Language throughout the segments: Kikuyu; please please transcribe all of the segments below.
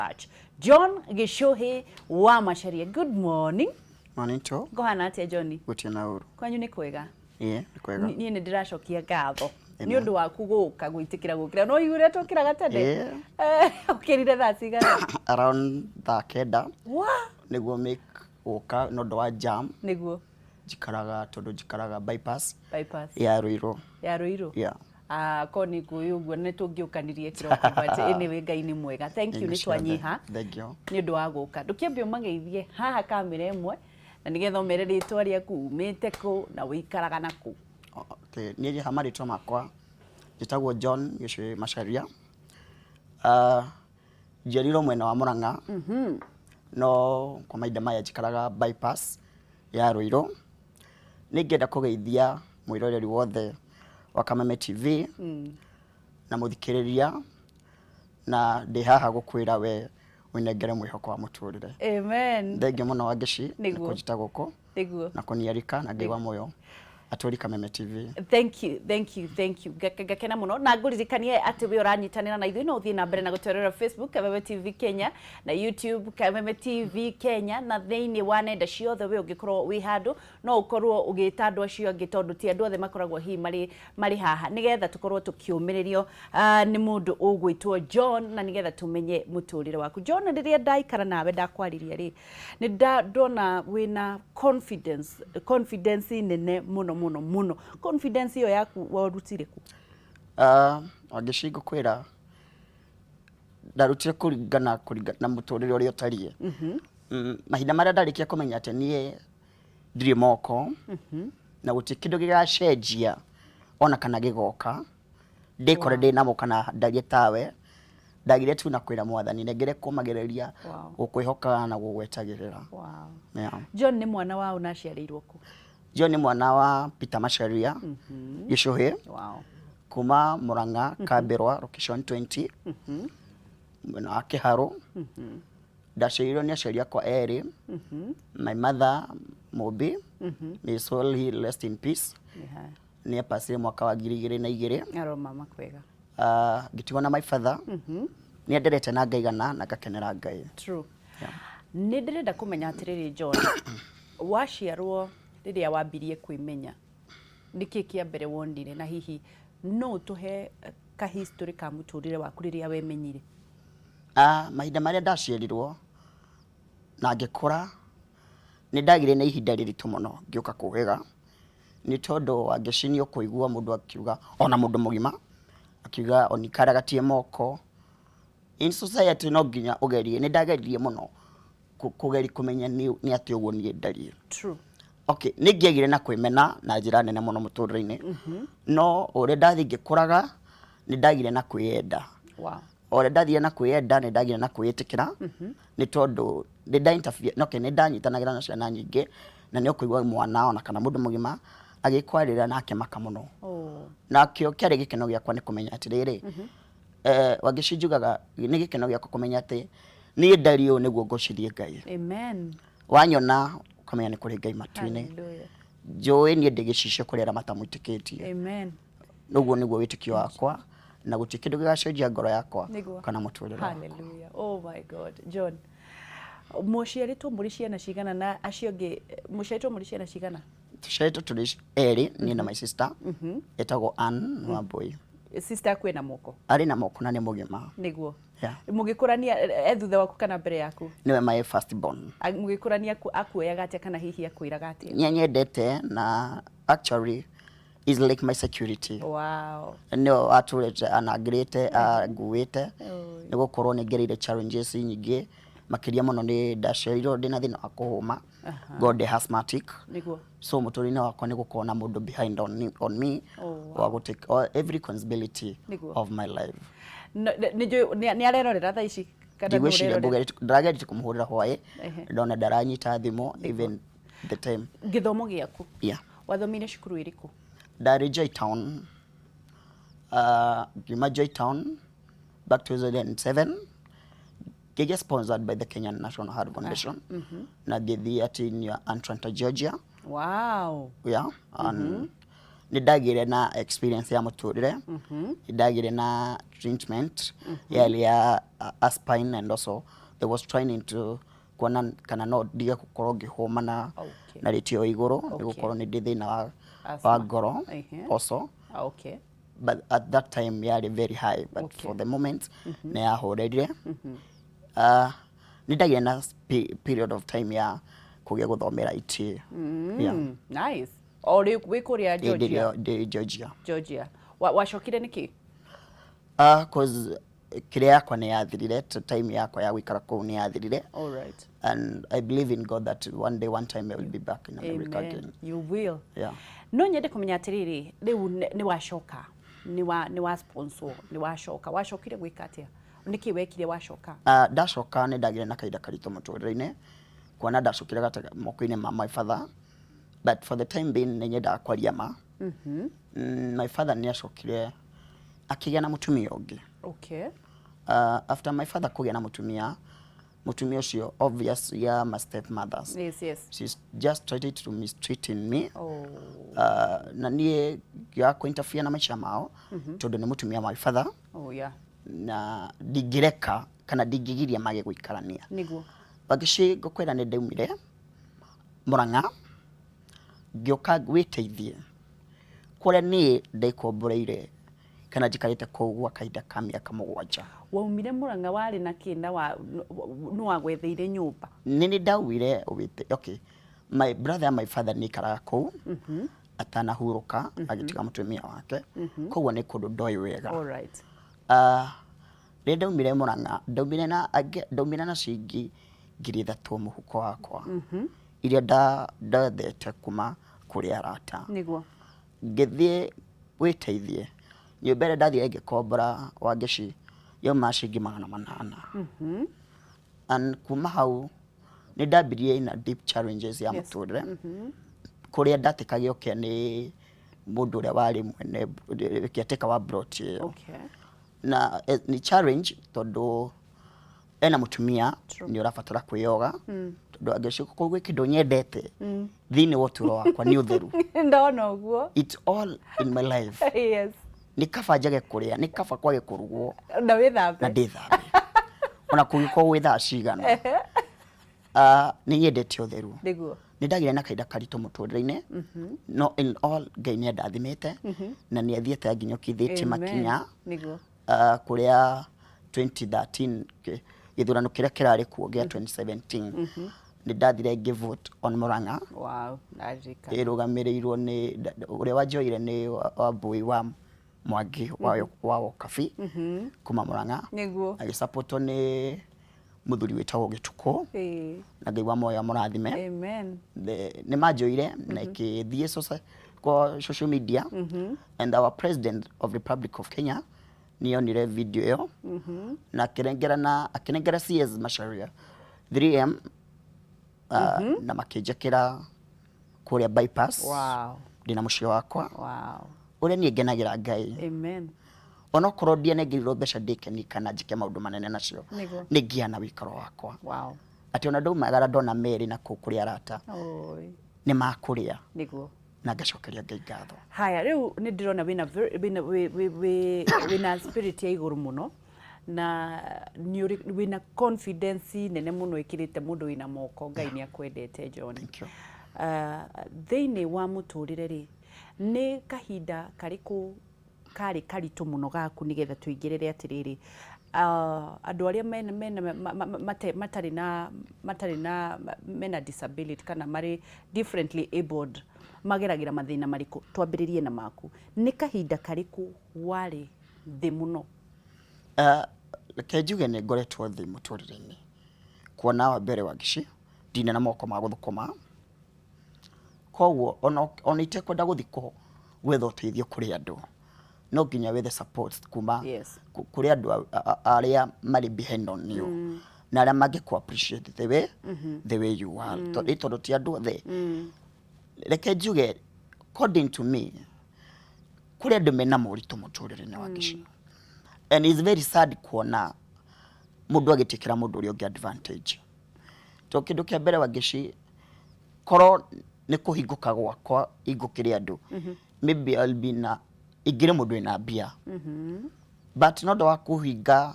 Church. John Gichuhi wa Macharia. Good morning. Morning to. Ngũhana atĩa, John? Gũtirĩ na ũru. Kwanyu nĩ kwega? Ĩĩ, nĩ kwega. Niĩ nĩ ndĩracokia ngatho nĩ Amen. ũndũ waku gũka gwĩtĩkĩra gũkĩra no igũrĩa tũkĩraga tene. Ĩĩ. Ũkĩrire thaa cigana? Around thaa 9 Wa nĩguo make gũka nĩ ũndũ wa jam. Njikaraga, tondũ njikaraga bypass bypass ya Ruiru. Ya Ruiru. Yeah. Ah, ko nĩ ngũĩ ũguo nĩ tũngĩũkanirie kĩroko, but anyway, Ngai nĩ mwega. Thank you, nĩ twanyiha Thank you. nĩ ũndũ wa gũka. Ndũkĩambe ũmageithie haha kamera ĩmwe na nĩgetha ũmere rĩtwa rĩaku, umĩte kũ na ũikaraga na kũ. Okay, niĩ ha marĩtwa makwa njĩtagwo John Gĩcuĩ Macharia. Njiarirwo mwena wa Murang'a, no kwa mahinda maya njikaraga bypass ya Ruiru. Nĩ ingĩenda kũgeithia mwĩroreri wothe wa Kameme TV na mũthikĩrĩria, na ndĩ haha gũkwĩra we wĩnengere mwĩhoko wa mũtũrĩre. Amen. Thengiũ mũno, Wangeci, nĩ kũnjĩta gũkũ na kũniarika na ngĩigua moyo atũri Kameme TV. Thank you, thank you, thank you. Ngakena mũno na ngũririkanie atĩ we ũranyitanĩra na ithuĩ no ũthiĩ na mbere na gũtwerera Facebook Kameme TV Kenya na YouTube Kameme TV Kenya na thĩinĩ wa nenda ciothe. We ũngĩkorwo wĩ handũ no ũkorwo ũgĩta andũ acio angĩ, tondũ ti andũ othe makoragwo hihi marĩ haha, nĩgetha tũkorwo tũkĩũmĩrĩrio nĩ mũndũ ũgwĩtwo John na nĩgetha tũmenye mũtũrĩre waku. John, rĩrĩa ndaikara nawe ndakwariria rĩ, nĩ ndona wĩna confidence nene mũno mũno mũno. Confidence ĩyo yaku warutire kũ? Wangeci, ngũkwĩra ndarutire kũringana na mũtũrĩre ũrĩa ũtariĩ. Mahinda marĩa ndarĩkia kũmenya atĩ niĩ ndirĩ moko na gũtirĩ kĩndũ gĩgacenjia ona kana gĩgoka ndĩkore ndĩ namo kana ndarie tawe, ndagire tu na kwĩra Mwathani nengere kũmagĩrĩria gũkwĩhoka na gũgwetagĩrĩra. Yeah. John nĩ mwana wa ũ na aciarĩirwo kũ? John nĩ mwana wa Peter Macharia Gĩcũhĩ kuma Murang'a, Kambĩrwa, location 20, mwena wa Kĩharũ. Ndaciarirwo nĩ aciari akwa erĩ, my mother Mũmbi, may soul he rest in peace, nĩ apacire mwaka wa 2002. Aro mama kwega. Ngĩtigwo na my father, nĩ anderete na ngaigana na ngakenera Ngai. True. Nĩ ndĩrenda kũmenya atĩrĩrĩ, John, waciarwo, rĩrĩa wambirie kwĩmenya, nĩkĩ kĩa mbere wonire, na hihi no ũtũhe ka history ka mũtũrĩre waku rĩrĩa wemenyire? Mahinda marĩa ndaciarirwo na ngĩkũra, nĩ ndagire na ihinda rĩritũ mũno ngĩũka kũhĩga, nĩ tondũ Wangeci nĩ ũkũigua mũndũ akiuga, ona mũndũ mũgima akiuga onikara gatie moko in society, no nginya ũgerie. Nĩ ndageririe mũno kũgeria kũmenya nĩ atĩ ũguo niĩ ndariĩ. Okay, nĩ ngĩagire na kwĩmena na njĩra nene mũno mũtũrĩre-inĩ, no ũrĩa ndathiĩ ngĩkũraga nĩ ndagire na kwĩyenda. O ũrĩa ndathire na kwĩyenda, nĩ ndagire na kwĩĩtĩkĩra, nĩ tondũ nĩ nda interfere, okay, nĩ ndanyitanagĩra na ciana nyingĩ na nĩ ũkũigua mwana ona kana mũndũ mũgima agĩkwarĩra na akĩmaka mũno. Nakĩo kĩarĩ gĩkeno gĩakwa nĩ kũmenya atĩrĩrĩ, Wangeci, njugaga nĩ gĩkeno gĩakwa kũmenya atĩ niĩ ndariĩ ũũ nĩguo ngocithie Ngai. Amen. Wanyona ũkamenya nĩ kũrĩ Ngai matu-inĩ. Hallelujah. Njũĩ niĩ ndĩ gĩcicio kũrĩ arĩa matamwĩtĩkĩtie. Amen. Ũguo nĩguo wĩtĩkio wakwa na gũtirĩ kĩndũ gĩgacenjia ngoro yakwa kana mũtũrĩre wakwa. Hallelujah. Oh my God. John, mũciarĩtwo mũrĩ ciana cigana na acio angĩ, mũciarĩtwo mũrĩ ciana cigana? Tũciarĩtwo tũrĩ erĩ, niĩ na my sister etagwo Ann Wambui. Sister yaku ĩna moko? Arĩ na moko na nĩ mũgima. Yeah. Mũgĩkũrania, e thutha waku kana mbere yaku? Nĩwe my first born. Mũgĩkũrania akuoyaga atĩa kana hihi akwĩraga atĩa? Nĩ anyendete na actually is like my security. Nĩwe watũrĩte anangĩrĩte anguĩte, nĩ gũkorwo nĩ ngereire challenges nyingĩ makĩria mũno. Nĩ ndaciarirwo ndĩna thĩna wa kũhũma, ngorwo ndĩ asthmatic. So mũtũrĩre-inĩ wakwa nĩ gũkorwo na mũndũ behind on me wa gũ take all, every responsibility of my life. Nĩ njũĩ nĩ arerorera thaa ici kana nũ Ndigwĩciria. Ũrerorera? Ndĩrageretie kũmũhũrĩra hwaĩ, ndona ndaranyita thimũ even the time. Gĩthomo gĩaku, wathomire cukuru ĩrĩkũ? Ndarĩ Joy Town. Ngiuma Joy Town back 2007, ngĩgĩa sponsored by the Kenyan National Heart Foundation na ngĩthiĩ atĩ Atlanta, Georgia. Yeah, and Nĩ ndagĩire na experience ya mũtũrĩre, nĩ ndagĩire na treatment yarĩ ya aspine, and also they was trying to kuona kana no ndige gũkorwo ngĩhũma na na rate ĩyo igũrũ, nĩ gũkorwo nĩ ndĩ thĩna wa Asthma. Ngoro also. But at that time yarĩ very high, but for the moment nĩ yahũrĩrire. Nĩ ndagĩire na period of time ya kũgĩa gũthomera IT, yeah. Nice. O rĩ wĩ kũrĩa Hĩndĩ Georgia? ĩrĩa ndĩ Georgia. Georgia. Wacokire nĩkĩ? Cause kĩrĩa yakwa nĩ yathirire, time yakwa ya gũikara kũu nĩ yathirire. All right. And I believe in God that one day, one time, I will be back in America Amen. again. You will. Yeah. No nyende kũmenya atĩrĩrĩ, rĩu nĩ wacoka, nĩ wa sponsor, nĩ wacoka, wacokire gwĩka atĩa? Nĩkĩ wekire wacoka? Ndacoka nĩ ndagĩire na kahinda karitũ mũtũrĩre-inĩ, kuona ndacokire moko-inĩ ma my father, but for the time being nĩ nyendaga kwaria ma. My father nĩ acokire akĩgĩa na mũtumia ũngĩ. After my father kũgĩa na mũtumia, mũtumia ũcio, obvious ya my step mothers, she's just tried to mistreating me. Na niĩ ngĩaga kũ-interfere na maica mao tondũ nĩ mũtumia my father, na ndingĩreka kana ndingĩgiria mage gũikarania. Wangeci, ngũkwĩra nĩ ndaumire Mũrang'a ngĩũka wĩteithie kũrĩa niĩ ndekomboreire kana njikarĩte kũu gwa kahinda ka mĩaka 7. Waumire Mũrang'a warĩ na kĩ na wa nĩ wagwetheire nyũmba? Nĩ ndaumire wĩte, okay, my brother and my father nĩ ikaraga kũu atanahurũka agĩtiga mũtumia wake, koguo nĩ kũndũ ndoĩ wega. All right. Rĩrĩa ndaumire Mũrang'a, ndaumire na ciringi 3,000 mũhuko wakwa iria ndathete kuma kũrĩ arata. Ngĩthiĩ wĩteithie nyũmba ĩrĩa ndathire ngĩkombora, Wangeci, yauma ciringi 800, and kuma hau nĩ ndambirie ina deep challenges ya mũtũrĩre, kũrĩa ndatĩkagio kĩa nĩ mũndũ ũrĩa warĩ mwene caretaker wa plot ĩyo. Na nĩ challenge tondũ ena mũtumia, nĩ ũrabatara kwĩyoga, tondũ angĩcoka kũu gwĩ kĩndũ nyendete thĩinĩ wa ũtũũro wakwa nĩ ũtheru. Ndona ũguo. It's all in my life. Nĩ kaba njage kũrĩa, nĩ kaba kwage kũrugwo na wĩthambe. Na ndĩthambe ona kũngĩkorwo gwĩ thaa cigana. Nĩ nyendete ũtheru. Nĩ ndagĩire na kahinda karitũ mũtũrĩre-inĩ, no in all Ngai nĩ andathimĩte na nĩ athiĩte anginyũkithĩtie makinya kũrĩa 2013 gĩthurano kĩrĩa kĩrarĩ kuo gĩa 2017 nĩ ndathire ngĩvote on Murang'a. Wow, ndarika. Ĩrũgamĩrĩirwo nĩ ũrĩa wanjoire nĩ Wambui wa Mwangi wa Wokabi kuma Murang'a, agĩsupportwo nĩ mũthuri wĩtagwo Gĩtukũ, na Ngai wa moyo amũrathime. Amen. Nĩ manjoire na ĩkĩthiĩ kwa social media, and our President of Republic of Kenya nĩ onire video ĩyo na akĩnengera CS Macharia 3M, na makĩnjakĩra kũrĩa Bypass. Ndĩna mũciĩ wakwa ũrĩa niĩ ngenagĩra Ngai. Amen. Onokorwo ndianengerirwo mbeca ndĩkenie kana njĩke maũndũ manene nacio, nĩ ngĩa na wĩikaro wakwa, atĩ ona ndaumagara ndona merĩ na kũu kũrĩ arata nĩ makũrĩa na ngacokeria Ngai ngatho. Haya, rĩu nĩ ndĩrona wĩna wĩna wĩna spirit ya igũrũ mũno na nĩ ũrĩ wĩna confidence nene mũno ĩkĩrĩte mũndũ wĩna moko. Ngai nĩ akwendete, John. Thank you. Thĩinĩ wa mũtũrĩre rĩ, nĩ kahinda karĩkũ karĩ karitũ mũno gaku, nĩgetha tũingĩrĩre atĩrĩrĩ, andũ arĩa mena matarĩ na mena disability kana marĩ differently abled mageragĩra mathĩna marĩkũ? Twambĩrĩrie na maku, nĩ kahinda karĩkũ warĩ thĩ mũno? Reke njuge nĩ ngoretwo thĩ mũtũrĩre-inĩ, kuona wa mbere, Wangici, ndina na moko ma gũthũkũma, koguo ona itekwenda gũthiĩ gwetha ũteithio kũrĩ andũ, no nginya wethe support kuma kũrĩ andũ arĩa marĩ behind on you na arĩa mangĩkũ appreciate the way you are, tondũ ti andũ othe. Reke njuge, according to me, kũrĩ andũ mena moritũ mũtũrĩre-inĩ, Wangici, and it's very sad kuona mũndũ agĩtĩkĩra mũndũ ũrĩa ũngĩ advantage, to kĩndũ kĩa mbere, Wangici, korwo nĩ kũhingũka gwakwa hingũkĩre andũ. Maybe I'll be na ingĩrĩ mũndũ wĩna mbia, but no ũndũ wa kũhinga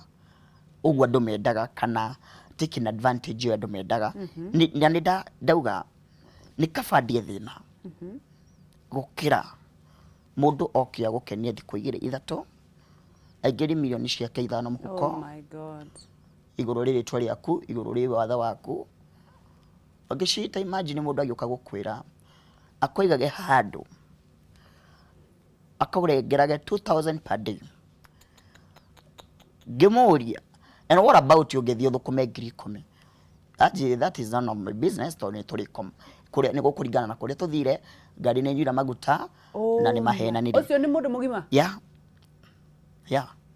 ũguo andũ mendaga kana taking advantage ĩyo andũ mendaga. Na nĩ ndauga nĩ kaba ndĩe thĩna gũkĩra mũndũ oke agũkenie thikũ igĩrĩ ithatũ, aingĩrie mirioni ciake 5 mũhuko. Oh my God. Igũrũ rĩ rĩtwa rĩaku, igũrũ rĩ wathe waku. Ũngĩcita, imagine mũndũ agĩũka gũkwĩra akũigage handũ akũrengerage 2000 per day. Ngĩmũria, "And what about ũngĩthiĩ ũthũkũme 10,000?" Anjĩrire, "That is none of my business," tondũ nĩ tũrĩ kũrĩa nĩ gũkũringana na kũrĩa tũthire, ngari nĩ nyuire maguta na nĩ mahenanirie. Ũcio nĩ mũndũ mũgima? Yeah.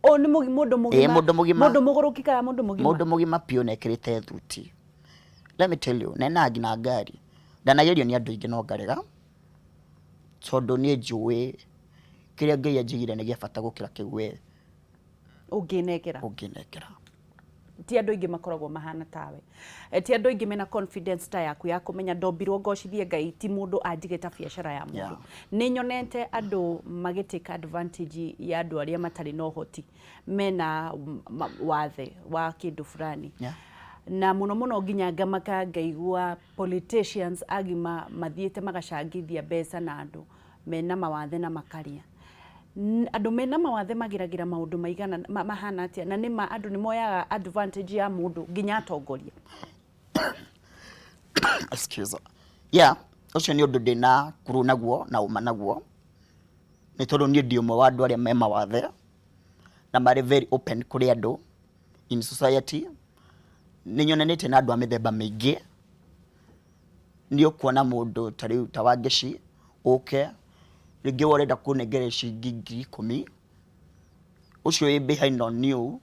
Ũyũ nĩ mũndũ mũgima? Mũndũ mũgima. Mũndũ mũgũrũki kana mũndũ mũgima? Mũndũ mũgima piũ na ekĩrĩte thuti. Let me tell you, nena nginya ngari ndanagerio nĩ andũ aingĩ no ngarega, tondũ niĩ njũĩ kĩrĩa Ngai anjigire nĩ gĩa bata gũkĩra kĩu we ũngĩnengera. Ũngĩnengera. Ti andũ aingĩ makoragwo mahana tawe. Ti andũ aingĩ mena confidence ta yaku ya kũmenya ndombirwo ngocithie Ngai, ti mũndũ anjige ta biacara ya mũndũ. Nĩ nyonete andũ magĩtake advantage ya andũ arĩa matarĩ na ũhoti, mena wathe wa kĩndũ fulani. Na mũno mũno nginya ngamaka ngaigua politicians agima mathiĩte magacangithia mbeca na andũ mena mawathe na makarĩa. Andũ mena mawathe mageragĩra maũndũ maigana mahana atĩa? Na nĩma andũ nĩ moyaga advantage ya mũndũ, nginya atongoria? Excuse. Yeah, ũcio nĩ ũndũ ndĩna kuru naguo na ũma naguo, nĩ tondũ niĩ ndĩ ũmwe wa andũ arĩa me mawathe na marĩ very open kũrĩ andũ in society. Nĩ nyonanĩte na andũ a mĩthemba mĩingĩ. Nĩ ũkuona mũndũ ta rĩu ta Wangeci ũke rĩngĩ we ũrenda kũnengera ciringi 10,000, ũcio wĩ behind on you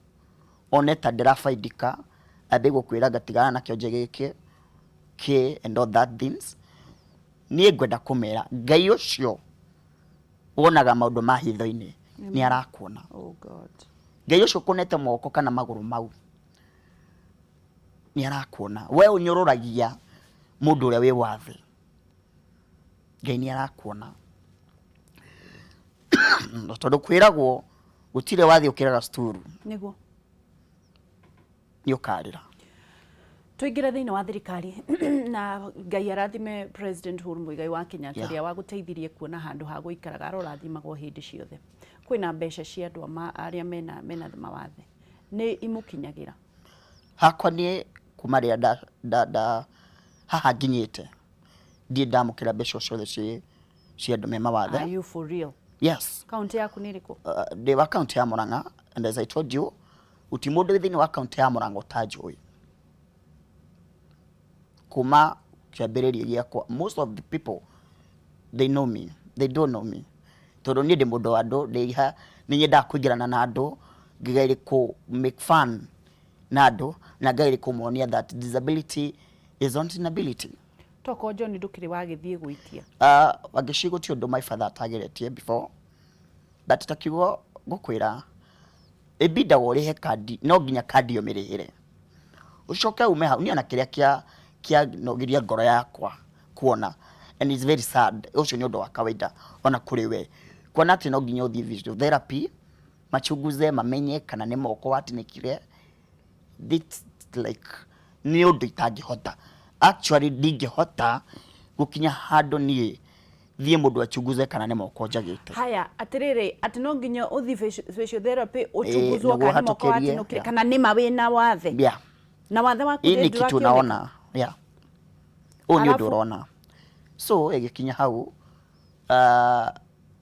one ta ndĩrabaidika, ambie gũkwĩra ngatigana na kĩonje gĩkĩ kĩ and all that things. Niĩ ngwenda kũmera Ngai ũcio wonaga maũndũ ma hitho-inĩ nĩ arakuona. Oh God. Ngai ũcio ũkũnete moko kana magũrũ mau nĩ arakuona. We ũnyũrũragia mũndũ ũrĩa wĩ wathe, Ngai nĩ arakuona, tondũ kwĩragwo gũtirĩ wathiĩ ũkĩraga sturu. Nĩ ũkarĩra. Tũingĩre thĩinĩ wa thirikari, na Ngai arathime President Uhuru Muigai wa Kenyatta, ũrĩa wagũteithirie kuona handũ ha gũikaraga, arorathimagwo hĩndĩ ciothe. Kwĩna mbeca cia andũ arĩa mena mawathe, nĩ imũkinyagĩra? Hakwa niĩ kuma rĩrĩa nda haha nginyĩte, ndirĩ ndamũkĩra mbeca ciothe cia andũ me mawathe. Are you for real? Yes. Kaunti yaku nĩ ĩrĩkũ? Ndĩ wa kaunti ya Murang'a, and as I told you, gũtirĩ mũndũ wĩ thĩinĩ wa kaunti ya Murang'a ũtanjũĩ kuma kĩambĩrĩria gĩakwa. Most of the people, they know me, they don't know me, tondũ niĩ ndĩ mũndũ wa andũ, ndĩ nĩ nyendaga kũingĩrana na andũ, ngĩgeria kũ make fun na andũ na ngageria kũmonia that disability is not inability. Tokorwo John ndũkĩrĩ wagĩthiĩ gwĩtia? Wangeci, gũtirĩ ũndũ my father atageretie before, but ta kiugo ngũkwĩra, ĩbindaga ũrĩhe kandi, no nginya kandi ũmĩrĩhĩre ũcoke ume hau. Niĩ ona kĩrĩa kĩanogirie ngoro yakwa kuona, and it's very sad, ũcio nĩ ũndũ wa kawaida ona kũrĩ we kuona atĩ no nginya ũthiĩ physiotherapy, machunguze, mamenye kana nĩ moko watinĩkire. This like nĩ ũndũ itangĩhota, actually ndingĩhota gũkinya handũ niĩ thiĩ mũndũ achunguze kana nĩ moko njagĩte. Haya, atĩrĩrĩ, atĩ no nginya ũthiĩ physiotherapy ũchunguzwo nĩguo kana nĩ moko hatũkĩrie, watinũkire kana nĩma wĩna wathe? Na wathe waku Hii ni kitu ndũrakĩoneka? unaona, yeah, ũyũ nĩ ũndũ Alafu? ũrona. So ĩgĩkinya hau,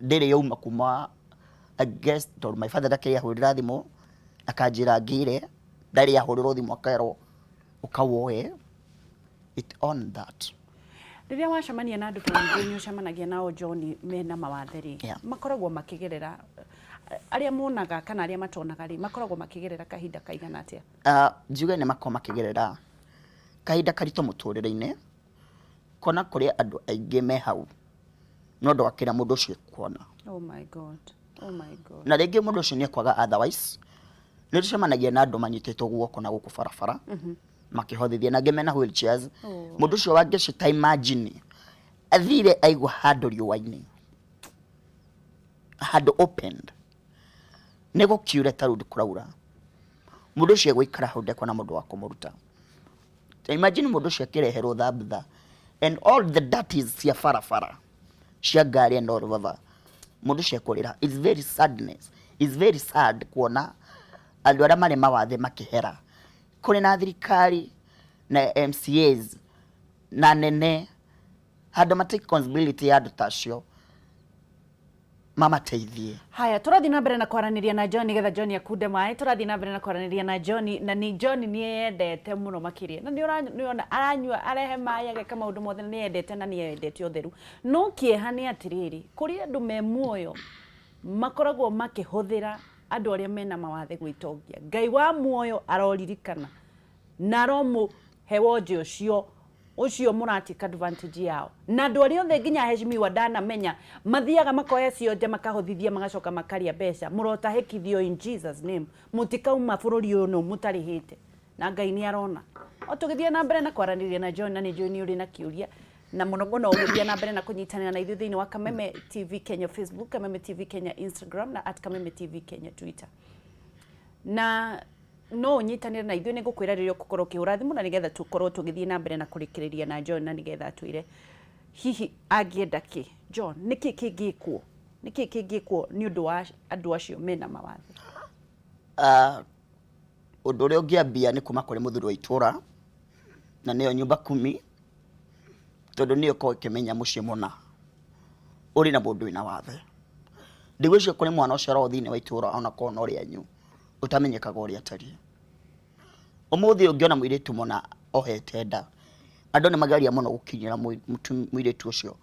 ndĩrĩ yauma kuma, I guess tondũ my father ndakĩrĩ ahũrĩra thimũ akanjĩra ngĩre, ndarĩ ahũrĩrwo thimũ akerwo ũkawoe it on that. Rĩrĩa wacemania na andũ ta aingĩ nĩ ũcemanagia nao, John, mena mawathe rĩ, makoragwo makĩgerera, arĩa monaga kana arĩa matonaga rĩ, makoragwo makĩgerera kahinda kaigana atĩa? Njuge nĩ makoragwo makĩgerera kahinda karitũ mũtũrĩre-inĩ, kuona kũrĩ andũ aingĩ me hau no ũndũ wa kĩrĩa mũndũ ũcio ekuona. Oh my God. Oh my God. Na rĩngĩ mũndũ ũcio nĩ ekwaga, otherwise nĩ tũcemanagia na andũ manyitĩtwo guoko na gũkũ barabara makĩhothithia, na angĩ mena wheelchairs. Mũndũ ũcio wangeci, ta imagine athire aigua handũ riũa-inĩ. Handũ opened nĩ gũkiure ta rĩu kũraura, mũndũ ũcio egũikara hau ndekuona mũndũ wa kũmũruta. Imagine mũndũ ũcio akĩreherwo thambutha and all the dirties cia barabara cia ngari and all baba, mũndũ ũcio ekũrĩra. It's very sadness, it's very sad kuona andũ arĩa marĩ mawathe makĩhera. Kũrĩ na thirikari na MCAs na nene handũ ma take responsibility ya andũ ta acio mamateithie. Haya, tũrathiĩ na mbere na kwaranĩria na John nĩgetha John akunde maĩ. Tũrathiĩ na mbere na kwaranĩria na John, na nĩ John nĩ eyendete mũno makĩria, na nĩ ũrona aranyua, arehe maĩ, ageka maũndũ mothe, na nĩ eyendete na nĩ eyendete ũtheru. No kĩeha nĩ atĩrĩrĩ, kũrĩ andũ me muoyo makoragwo makĩhũthĩra andũ arĩa mena mawathe gwĩtongia. Ngai wa muoyo aroririkana na aromũhe wonje ũcio ũcio mũra take advantage yao, na andũ arĩa othe nginya heshimiwa ndanamenya mathiaga makoya cionje, makahothithia, magacoka makarĩa mbeca. Mũrotahĩkithio in Jesus name. Mũtikauma bũrũri ũyũ no mũtarĩhĩte, na Ngai nĩ arona. O tũgĩthiĩ na mbere na kwaranĩria na John, na nĩ njũĩ nĩ ũrĩ na kĩũria, na mũno mũno ũgĩthiĩ na mbere na kũnyitanĩra na ithuĩ thĩinĩ wa Kameme TV Kenya Facebook, Kameme TV Kenya Instagram na @KamemeTV Kenya Twitter, na no ũnyitanĩre na ithuĩ. Nĩ ngũkwĩra rĩrĩa ũgũkorwo ũkĩhũra thimũ, na nĩgetha tũkorwo tũgĩthiĩ na mbere na kũrĩkĩrĩria na John, na nĩgetha atwĩre hihi angĩenda kĩ. John, nĩkĩ kĩngĩkwo, nĩkĩ kĩngĩkwo nĩ ũndũ wa andũ acio mena mawathe? Ũndũ ũrĩa ũngĩambia nĩ kuma kũrĩ mũthuri wa itũra, na nĩyo nyumba kumi, tondũ nĩyo ĩkoragwo ĩkĩmenya mũciĩ mũna ũrĩ na mũndũ wĩna wathe. Ndigwĩciria kũrĩ mwana ũciaragwo thĩinĩ wa itũra ona korwo no rĩanyu ũtamenyekaga ũrĩa atariĩ. Ũmũthĩ ũngĩona mũirĩtu mũna ohete nda, andũ nĩ mageria mũno gũkinyĩra mũirĩtu ũcio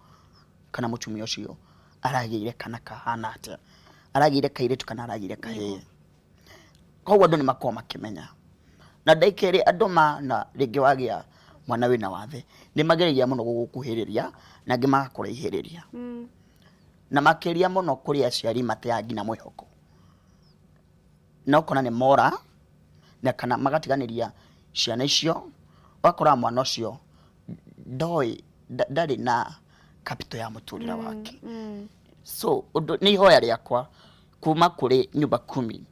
kana mũtumia ũcio, aragĩire kana kahana atĩa, aragĩire kairĩtu kana aragĩire kahĩĩ. Koguo andũ nĩ makoragwo makĩmenya. Na ndagĩka ĩrĩa andũ mana rĩngĩ wagĩa mwana wĩna wathe, nĩ mageragia mũno gũgũkuhĩrĩria na angĩ magakũraihĩrĩria. Na makĩria mũno kũrĩ aciari mateaga nginya mwĩhoko. Na ũkona nĩ mora na kana magatiganĩria ciana icio, ũgakora mwana ũcio ndoĩ, ndarĩ na capital ya mũtũrĩre wake. So ũndũ nĩ ihoya rĩakwa kuma kũrĩ nyumba kumi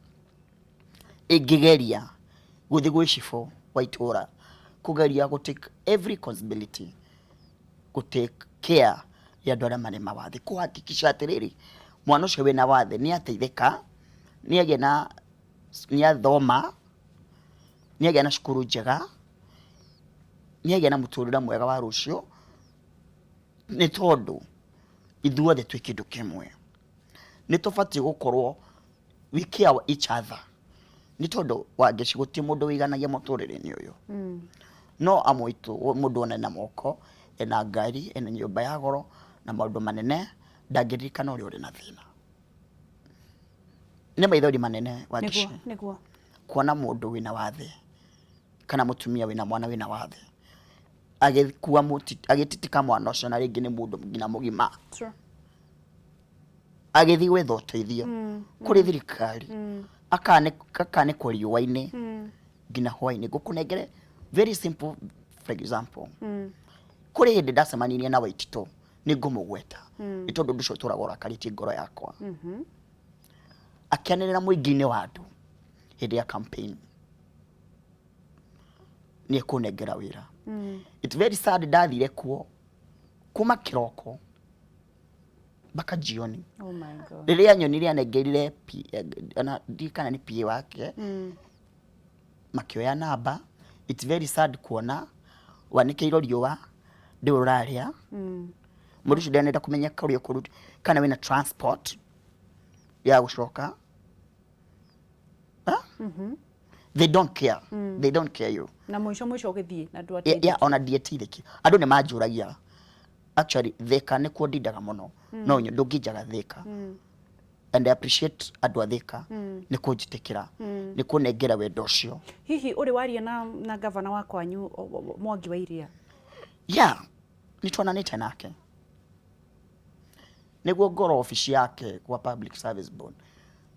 ĩngĩgeria gũthiĩ gwĩ cibũ wa itũra kũgeria gũ take every responsibility, gũ take care ya andũ arĩa marĩ mawathe, kũhakikisha atĩrĩrĩ, mwana ũcio wĩna wathe nĩ ateithĩka, nĩ agĩa na nĩ athoma, nĩ agĩa na cukuru njega, nĩ agĩa na mũtũrĩre mwega wa rũciũ, nĩ tondũ ithuothe twĩ kĩndũ kĩmwe. Nĩ tũbatiĩ gũkorwo we care each other, nĩ tondũ Wangeci gũtirĩ mũndũ wĩiganagia mũtũrĩre-inĩ ũyũ. No amwe aitũ mũndũ ona ena moko, ena ngari, ena nyũmba ya goro na maũndũ manene, ndangĩririkana ũrĩa ũrĩ na thĩna. Nĩ maithori manene, Wangeci, nĩguo kuona mũndũ wĩna wathe kana mũtumia wĩna mwana wĩna wathe agĩkua agĩtitika mwana ũcio, na rĩngĩ nĩ mũndũ nginya mũgima, agĩthiĩ gwetha ũteithio kũrĩ thirikari, akanĩkwo riũa-inĩ nginya hwaĩ-inĩ. Ngũkũnengere very simple for example. Kũrĩ hĩndĩ ndacemanirie na Waititũ, nĩ ngũmũgweta nĩ tondũ ũndũ ũcio ũtũraga ũrakarĩtie ngoro yakwa, akĩanĩrĩra mũingĩ-inĩ wa andũ hĩndĩ ya campaign nĩ ekũnengera wĩra. It's very sad, ndathire kuo kuma kĩroko mpaka jioni. Oh my God. Rĩrĩa nyonire anengerire ona ndiũĩ kana nĩ PA wake, makĩoya namba. It's very sad kuona wanĩkĩirwo riũa ndĩwe ũrarĩa. Mũndũ ũcio ndanenda kũmenya kũrĩa ũkũruta kana wĩna transport ya gũcoka. Huh? They don't care, they don't care you. Na mũico mũico ũgĩthiĩ na Yeah, ona ndieteithĩki. Andũ nĩ manjũragia actually, Thika nĩkuo ndindaga mũno, no ndũngĩnjaga Thika, and I appreciate andũ a Thika nĩ kũnjĩtĩkĩra, nĩ kũnengera wendo ũcio. Hihi ũrĩ waria na gavana wa kwanyu, Mwangi wa Iria? Yeah, nĩ twonanĩte nake nĩguo ngorwo obici yake kwa Public Service Board.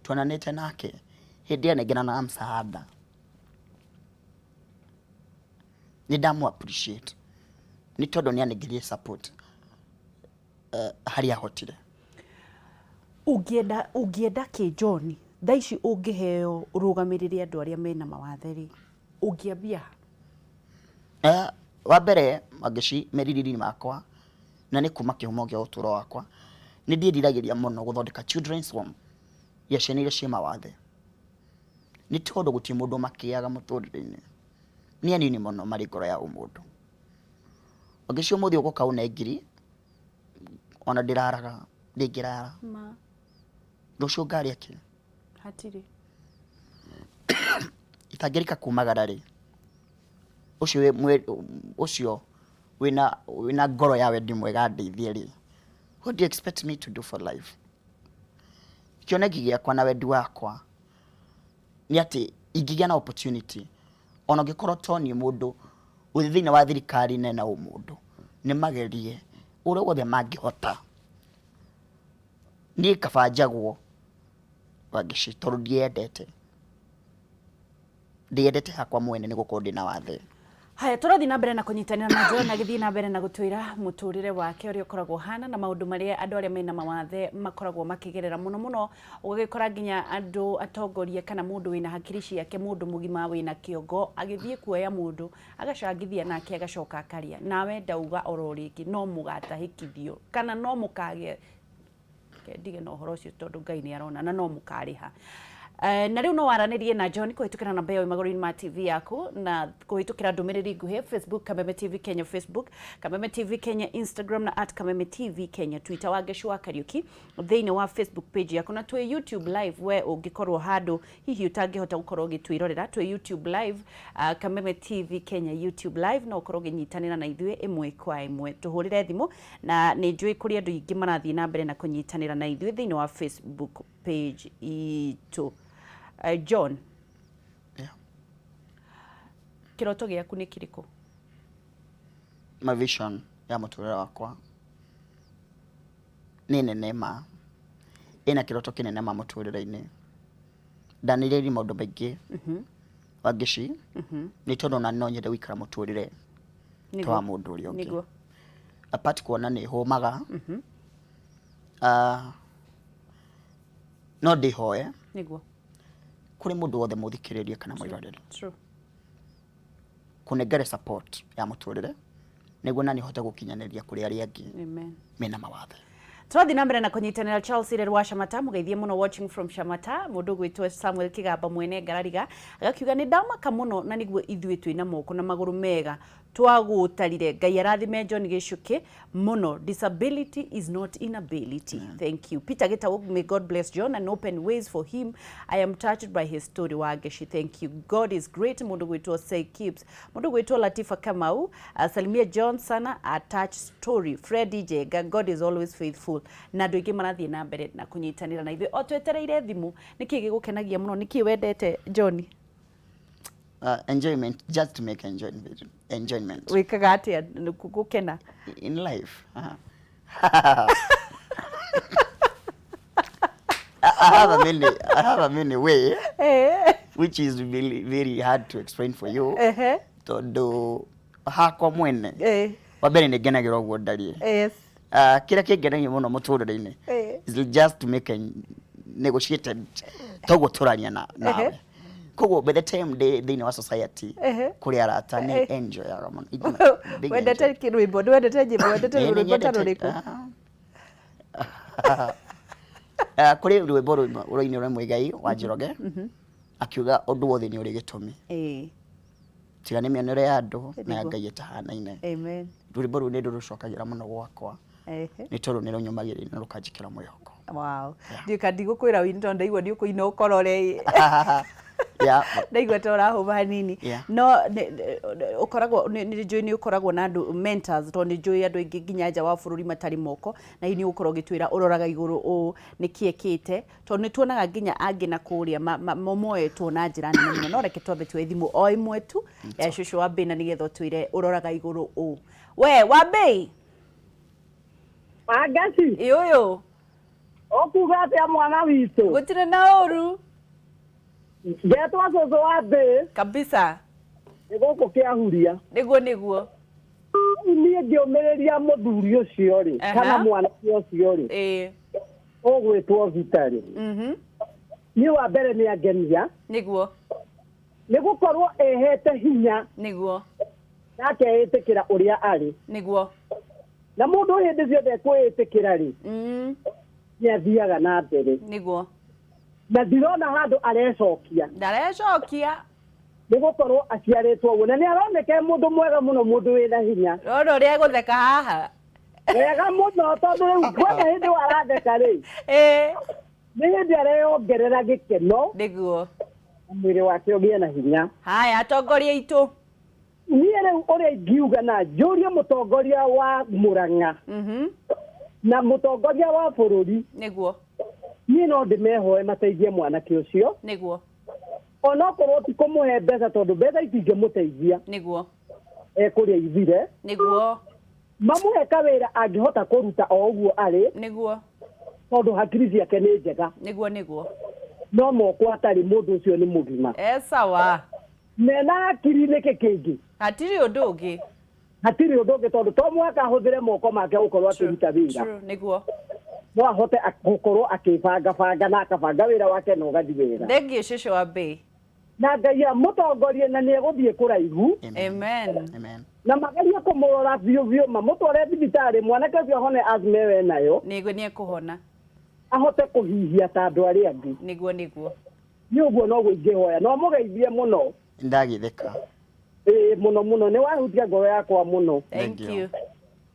Twonanĩte nake hĩndĩ anengerana msaada, nĩ ndamu appreciate nĩ tondũ nĩ anengerire support harĩa ahotire. Ũngĩenda ũngĩenda kĩ John thaa ici ũngĩheo ũrũgamĩrĩre andũ arĩa mena mawathe rĩ, ũngĩambia ha? Wa mbere Wangeci merirĩria makwa na nĩ kuma kĩhumo gĩa ũtũro wakwa, nĩ ndĩriragĩria mũno gũthondeka children's home ya ciana iria ciĩ mawathe. Nĩ tondũ gũtirĩ mũndũ ũmakĩaga mũtũrĩre-inĩ, nĩ anini mũno marĩ ngoro ya ũmũndũ. Wangeci ũmũthĩ ũgũka ũne ngiri, ona ndĩraraga, ndĩngĩrara. Ma. Rũciũ ngarĩa kĩ? Hatirĩ. Itangĩrika kumagara rĩ, ũcio ũcio wĩna wĩna ngoro ya wendi mwega andeithie rĩ, what do you expect me to do for life? Kĩoneki gĩakwa na wendi wakwa nĩ atĩ ingĩgĩa na opportunity ona ũngĩkorwo to niĩ mũndũ wĩ thĩinĩ wa thirikari nena ũmũndũ, nĩ magerie ũrĩa wothe mangĩhota. Niĩ kaba njagwo Wangeci tondũ ndiendete. Ndiendete hakwa mwene nĩ gũkorwo ndĩna wathe. Haya, tũrathiĩ na mbere na kũnyitanĩra na John agĩthiĩ na mbere na gũtwĩra mũtũrĩre wake ũrĩa ũkoragwo ũhana na maũndũ marĩa andũ arĩa mena mawathe makoragwo makĩgerera mũno mũno, ũgagĩkora nginya andũ atongoria kana mũndũ wĩna hakiri ciake, mũndũ mũgima wĩna kĩongo agĩthiĩ kuoya mũndũ agacangithia nake agacoka akarĩa. Nawe ndauga oro rĩngĩ no mũgatahĩkithio kana no mũkagĩa Reke ndige na ũhoro ũcio tondũ Ngai nĩ arona na no mũkarĩha. Na rĩu no waranĩrie na John kũhĩtũkĩra namba ĩyo ĩ magũrũ-inĩ ma TV yaku na kũhĩtũkĩra ndũmĩrĩri nguhĩ Facebook Kameme TV Kenya Facebook, Kameme TV Kenya Instagram na at Kameme TV Kenya Twitter. Wangeci wa Kariuki thĩinĩ wa Facebook page yaku na twĩ YouTube live, we ũngĩkorwo handũ hihi ũtangĩhota gũkorwo ũgĩtwĩrorera, twĩ YouTube live, Kameme TV Kenya YouTube live, no ũkorwo ũgĩnyitanĩra na ithuĩ ĩmwe kwa ĩmwe. Tũhũrĩre thimũ na nĩ njũĩ kũrĩ andũ aingĩ marathiĩ na mbere na kũnyitanĩra na ithuĩ thĩinĩ wa Facebook page itũ. John, Yeah. kĩroto gĩaku nĩ kĩrĩkũ? My vision ya mũtũrĩre wakwa nĩ nene ma, ĩna kĩroto kĩnene ma mũtũrĩre-inĩ. Ndanĩrĩria maũndũ maingĩ Wangeci, nĩ tondũ ona no nyende gũikara mũtũrĩre ta wa mũndũ ũrĩa ũngĩ. Apart kuona nĩ hũmaga, no ndĩhoe kũrĩ mũndũ wothe mũthikĩrĩria kana mwĩroreri kũnengere support ya mũtũrĩre nĩguo nani hote gũkinyanĩria kũrĩ arĩa angĩ mena mawathe. Tũrathiĩ na mbere na kũnyitanĩra. Charles Irerũ wa Shamata, mũgeithie mũno, watching from Shamata. Mũndũ ũgwĩtwo Samuel Kĩgamba mwene Ngarariga agakiuga nĩ ndamaka mũno na nĩguo ithuĩ twĩna moko na magũrũ mega twagũtarire. Ngai arathime John Gĩcũkĩ mũno. Disability is not inability. Thank you. Peter Gitau, may God bless John and open ways for him. I am touched by his story. Wangeci, thank you. God is great. Mũndũ gwĩtwo Say Keeps, mũndũ gwĩtwo Latifa Kamau, salimia John sana, a touch story. Freddy Jenga, God is always faithful. Na andũ aingĩ marathiĩ na mbere na kũnyitanĩra na ithuĩ o twetereire thimũ. Nĩkĩ gĩgũkenagia mũno? Nĩkĩ wendete, John? Enjoyment, just to make enjoyment, enjoyment. Wĩkaga atĩa gũkena? In life. I have a many way which is really very hard to explain for you. Tondũ hakwa mwene wa mbere nĩ ngenagĩra ũguo ndariĩ. Kĩrĩa kĩngenagia mũno mũtũrĩre-inĩ is just to make a negotiated toguo tũraria na nawe. Koguo by the time ndĩ thĩinĩ wa society kũrĩ arata nĩ enjoyaga mũno. Big Wendete enjoy. Rwĩmbo nĩ wendete nyĩmbo, wendete Ĩĩ, nĩ rwĩmbo ta nyendete- rũrĩkũ? Ah. Kũrĩ rwĩmbo rũinirwo nĩ Muigai wa Njoroge akiuga ũndũ wothe nĩ ũrĩ gĩtũmi, tiga nĩ mĩonere ya andũ na ya Ngai ĩtahanaine. Amen. Rwĩmbo rũu nĩ ndũrũcokagĩra mũno gwakwa nĩ tondũ nĩ rũnyũmagĩrĩria na rũkanjĩkĩra mwĩhoko. Wow. Ndiũĩ kana ndigũkwĩra wĩine tondũ ndaigua nĩ ũkũina ũkorore. Ndaigua ta ũrahũma hanini. No ũkoragwo nĩ njũĩ nĩ ũkoragwo na andũ mentors, tondũ nĩ njũĩ andũ aingĩ nginya nja wa bũrũri matarĩ moko, na hihi nĩ ũgũkorwo ũgĩtwĩra ũroraga igũrũ ũũ nĩkĩ ekĩte, tondũ nĩ tuonaga nginya angĩ na kũrĩa moetwo na njĩra nene mũno. No reke twambe tuoe thimũ o ĩmwe tu ya cũcũ wa Mbĩ na nĩgetha ũtwĩre ũroraga igũrũ ũũ. We Wambĩi? Wangeci. Ĩ ũyũ. Ũkuga atĩa mwana witũ? Gũtirĩ na ũru. Ngetwo cũcũ wa Mbĩ. Kabisa. Nĩ gũkũ Kĩahuria. Nĩguo nĩguo. Rĩu niĩ ngĩũmĩrĩria mũthuri ũcio rĩ, kana mwanake ũcio rĩ, Ũgwĩtwo Vitarĩ. Niĩ wa mbere nĩ angenia. Nĩguo. Nĩ gũkorwo ehete hinya. Nĩguo. Na akeĩtĩkĩra ũrĩa arĩ. Nĩguo. Na mũndũ hĩndĩ ciothe ekwĩĩtĩkĩra rĩ, nĩ athiaga na mbere. Nĩguo. Na ndirona handũ arecokia. Ndarecokia. Nĩ gũkorwo aciarĩtwo ũguo. Na nĩ aroneka e mũndũ mwega mũno, mũndũ wĩna hinya. Rora ũrĩa egũtheka haha. Wega mũno, tondũ rĩu guothe hĩndĩ ĩyo aratheka rĩ, nĩ hĩndĩ areyongerera gĩkeno. Nĩguo. Na mwĩrĩ wake ũgĩe na hinya. Haya, atongoria aitũ. Niĩ rĩu ũrĩa ingiuga na njũrie mũtongoria wa Murang'a na mũtongoria wa bũrũri. Nĩguo. Niĩ no ndĩmehoe mateithie mwanake ũcio. Nĩguo. Onokorwo ti kũmũhe mbeca, tondũ mbeca itingĩmũteithia. Nĩguo. Ekũrĩa ithire. Nĩguo. Mamũhe kawĩra angĩhota kũruta o ũguo arĩ. Nĩguo. Tondũ hakiri ciake nĩ njega. Nĩguo, nĩguo. No moko atarĩ, mũndũ ũcio nĩ mũgima. E sawa. Mena hakiri nĩkĩ kĩngĩ? Hatirĩ ũndũ ũngĩ. Hatirĩ ũndũ ũngĩ, tondũ to mũhaka ahũthĩre moko make gũkorwo akĩruta wĩra. True, nĩguo. No ahote gũkorwo akĩbangabanga na akabanga wĩra wake na ũgathiĩ wega. Thengiũ cũcũ wa mbĩ. Na Ngai amũtongorie na nĩ egũthiĩ kũraihu. Amen. Amen. Na magerie kũmũrora biũ biũ, mamũtware thibitarĩ, mwanake ũcio ahone asthma ĩyo enayo. Nĩguo, nĩ ekũhona. Ahote kũhihia ta andũ arĩa angĩ. Nĩguo, nĩguo. Nĩ ũguo noguo ingĩhoya. No mũgeithie mũno. Ndagĩtheka. Ĩĩ, mũno mũno, nĩ wahutia ngoro yakwa mũno. Thank Thank you. you.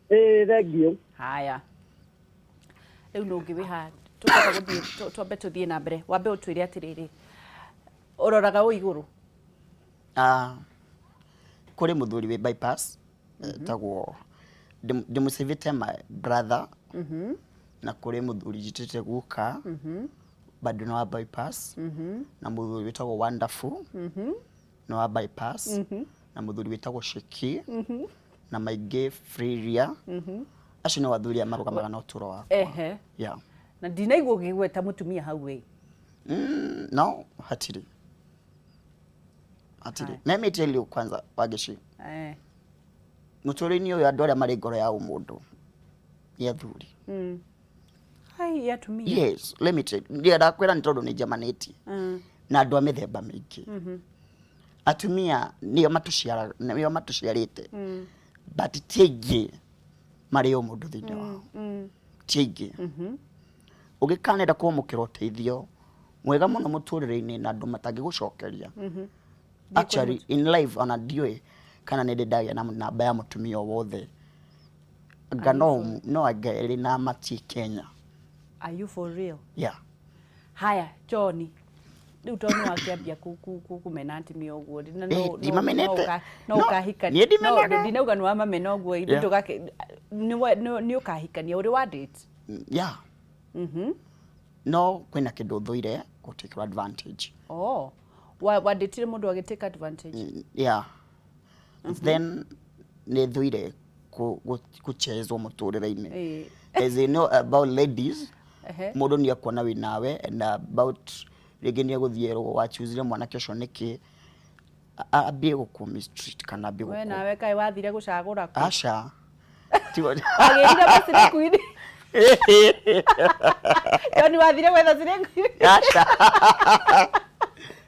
Ĩĩ, thank you. Haya. Rĩu nũ ũngĩ wĩ haha? Tũkwamba gũthiĩ, twambe tũthiĩ na mbere. Wambe ũtwĩre atĩrĩrĩ, ũroraga ũ igũrũ? Kũrĩ mũthuri wĩ bypass etagwo ndĩmũcĩvĩte my brother, na kũrĩ mũthuri njĩtĩte guka bado nĩ wa bypass, na mũthuri wĩtagwo Wonderful nĩ wa bypass, na mũthuri wĩtagwo Sheki na maingĩ Freria. Acio nĩ athuri arĩa marũgamaga na ũtũro wakwa. Ehe. Yeah. Na ndinaigua ũkĩgweta mũtumia hau ĩ. No, hatirĩ. Hatirĩ. Let me tell you kwanza, Wangeci. Mũtũrĩre-inĩ ũyũ andũ arĩa marĩ ngoro ya ũmũndũ nĩ athuri. Hai, atumia. Yes, let me tell you. Ndakwĩra nĩ tondũ nĩ njemanĩtie na andũ a mĩthemba mĩingĩ. Atumia nĩo matũciaraga, nĩo matũciarĩte. But ti aingĩ marĩ ũmũndũ thĩinĩ wao. Ti aingĩ. Ũngĩkanenda kwamũkĩra ũteithio mwega mũno mũtũrĩre-inĩ na andũ matangĩgũcokeria. Actually in life ona ndiũĩ kana nĩ ndĩ ndagĩa na namba ya mũtumia o wothe. Anga no no anga erĩ na mati Kenya. Are you for real? Yeah. Haya, John. Rĩu tondũ nĩ wakĩambia kũmena atumia ũguo na no Ndimamenete. no No, ũkahikania. niĩ ndimenaga. No, ndinauga nĩ wamamena ũguo, ithuĩ nĩ ũkahikania ũrĩ wa date. Yeah. No kwĩna kĩndũ thũire gũtĩkĩrwo advantage. Oh. Wa wadĩtire mũndũ agĩtake advantage. Yeah. Then nĩ thũire gũchezwo mũtũrĩre-inĩ. As you know about ladies, mũndũ nĩ ekuona wĩ nawe and about rĩngĩ nĩ egũthiĩ erwo wachoosire mwanake ũcio nĩkĩ, ambie gũkũ mistreat kana ambie We gũkũ. Nawe kaĩ wathire gũcagũra kũ? Aca. Wagĩrire macire queen. John, wathire gwetha cire queen. Aca.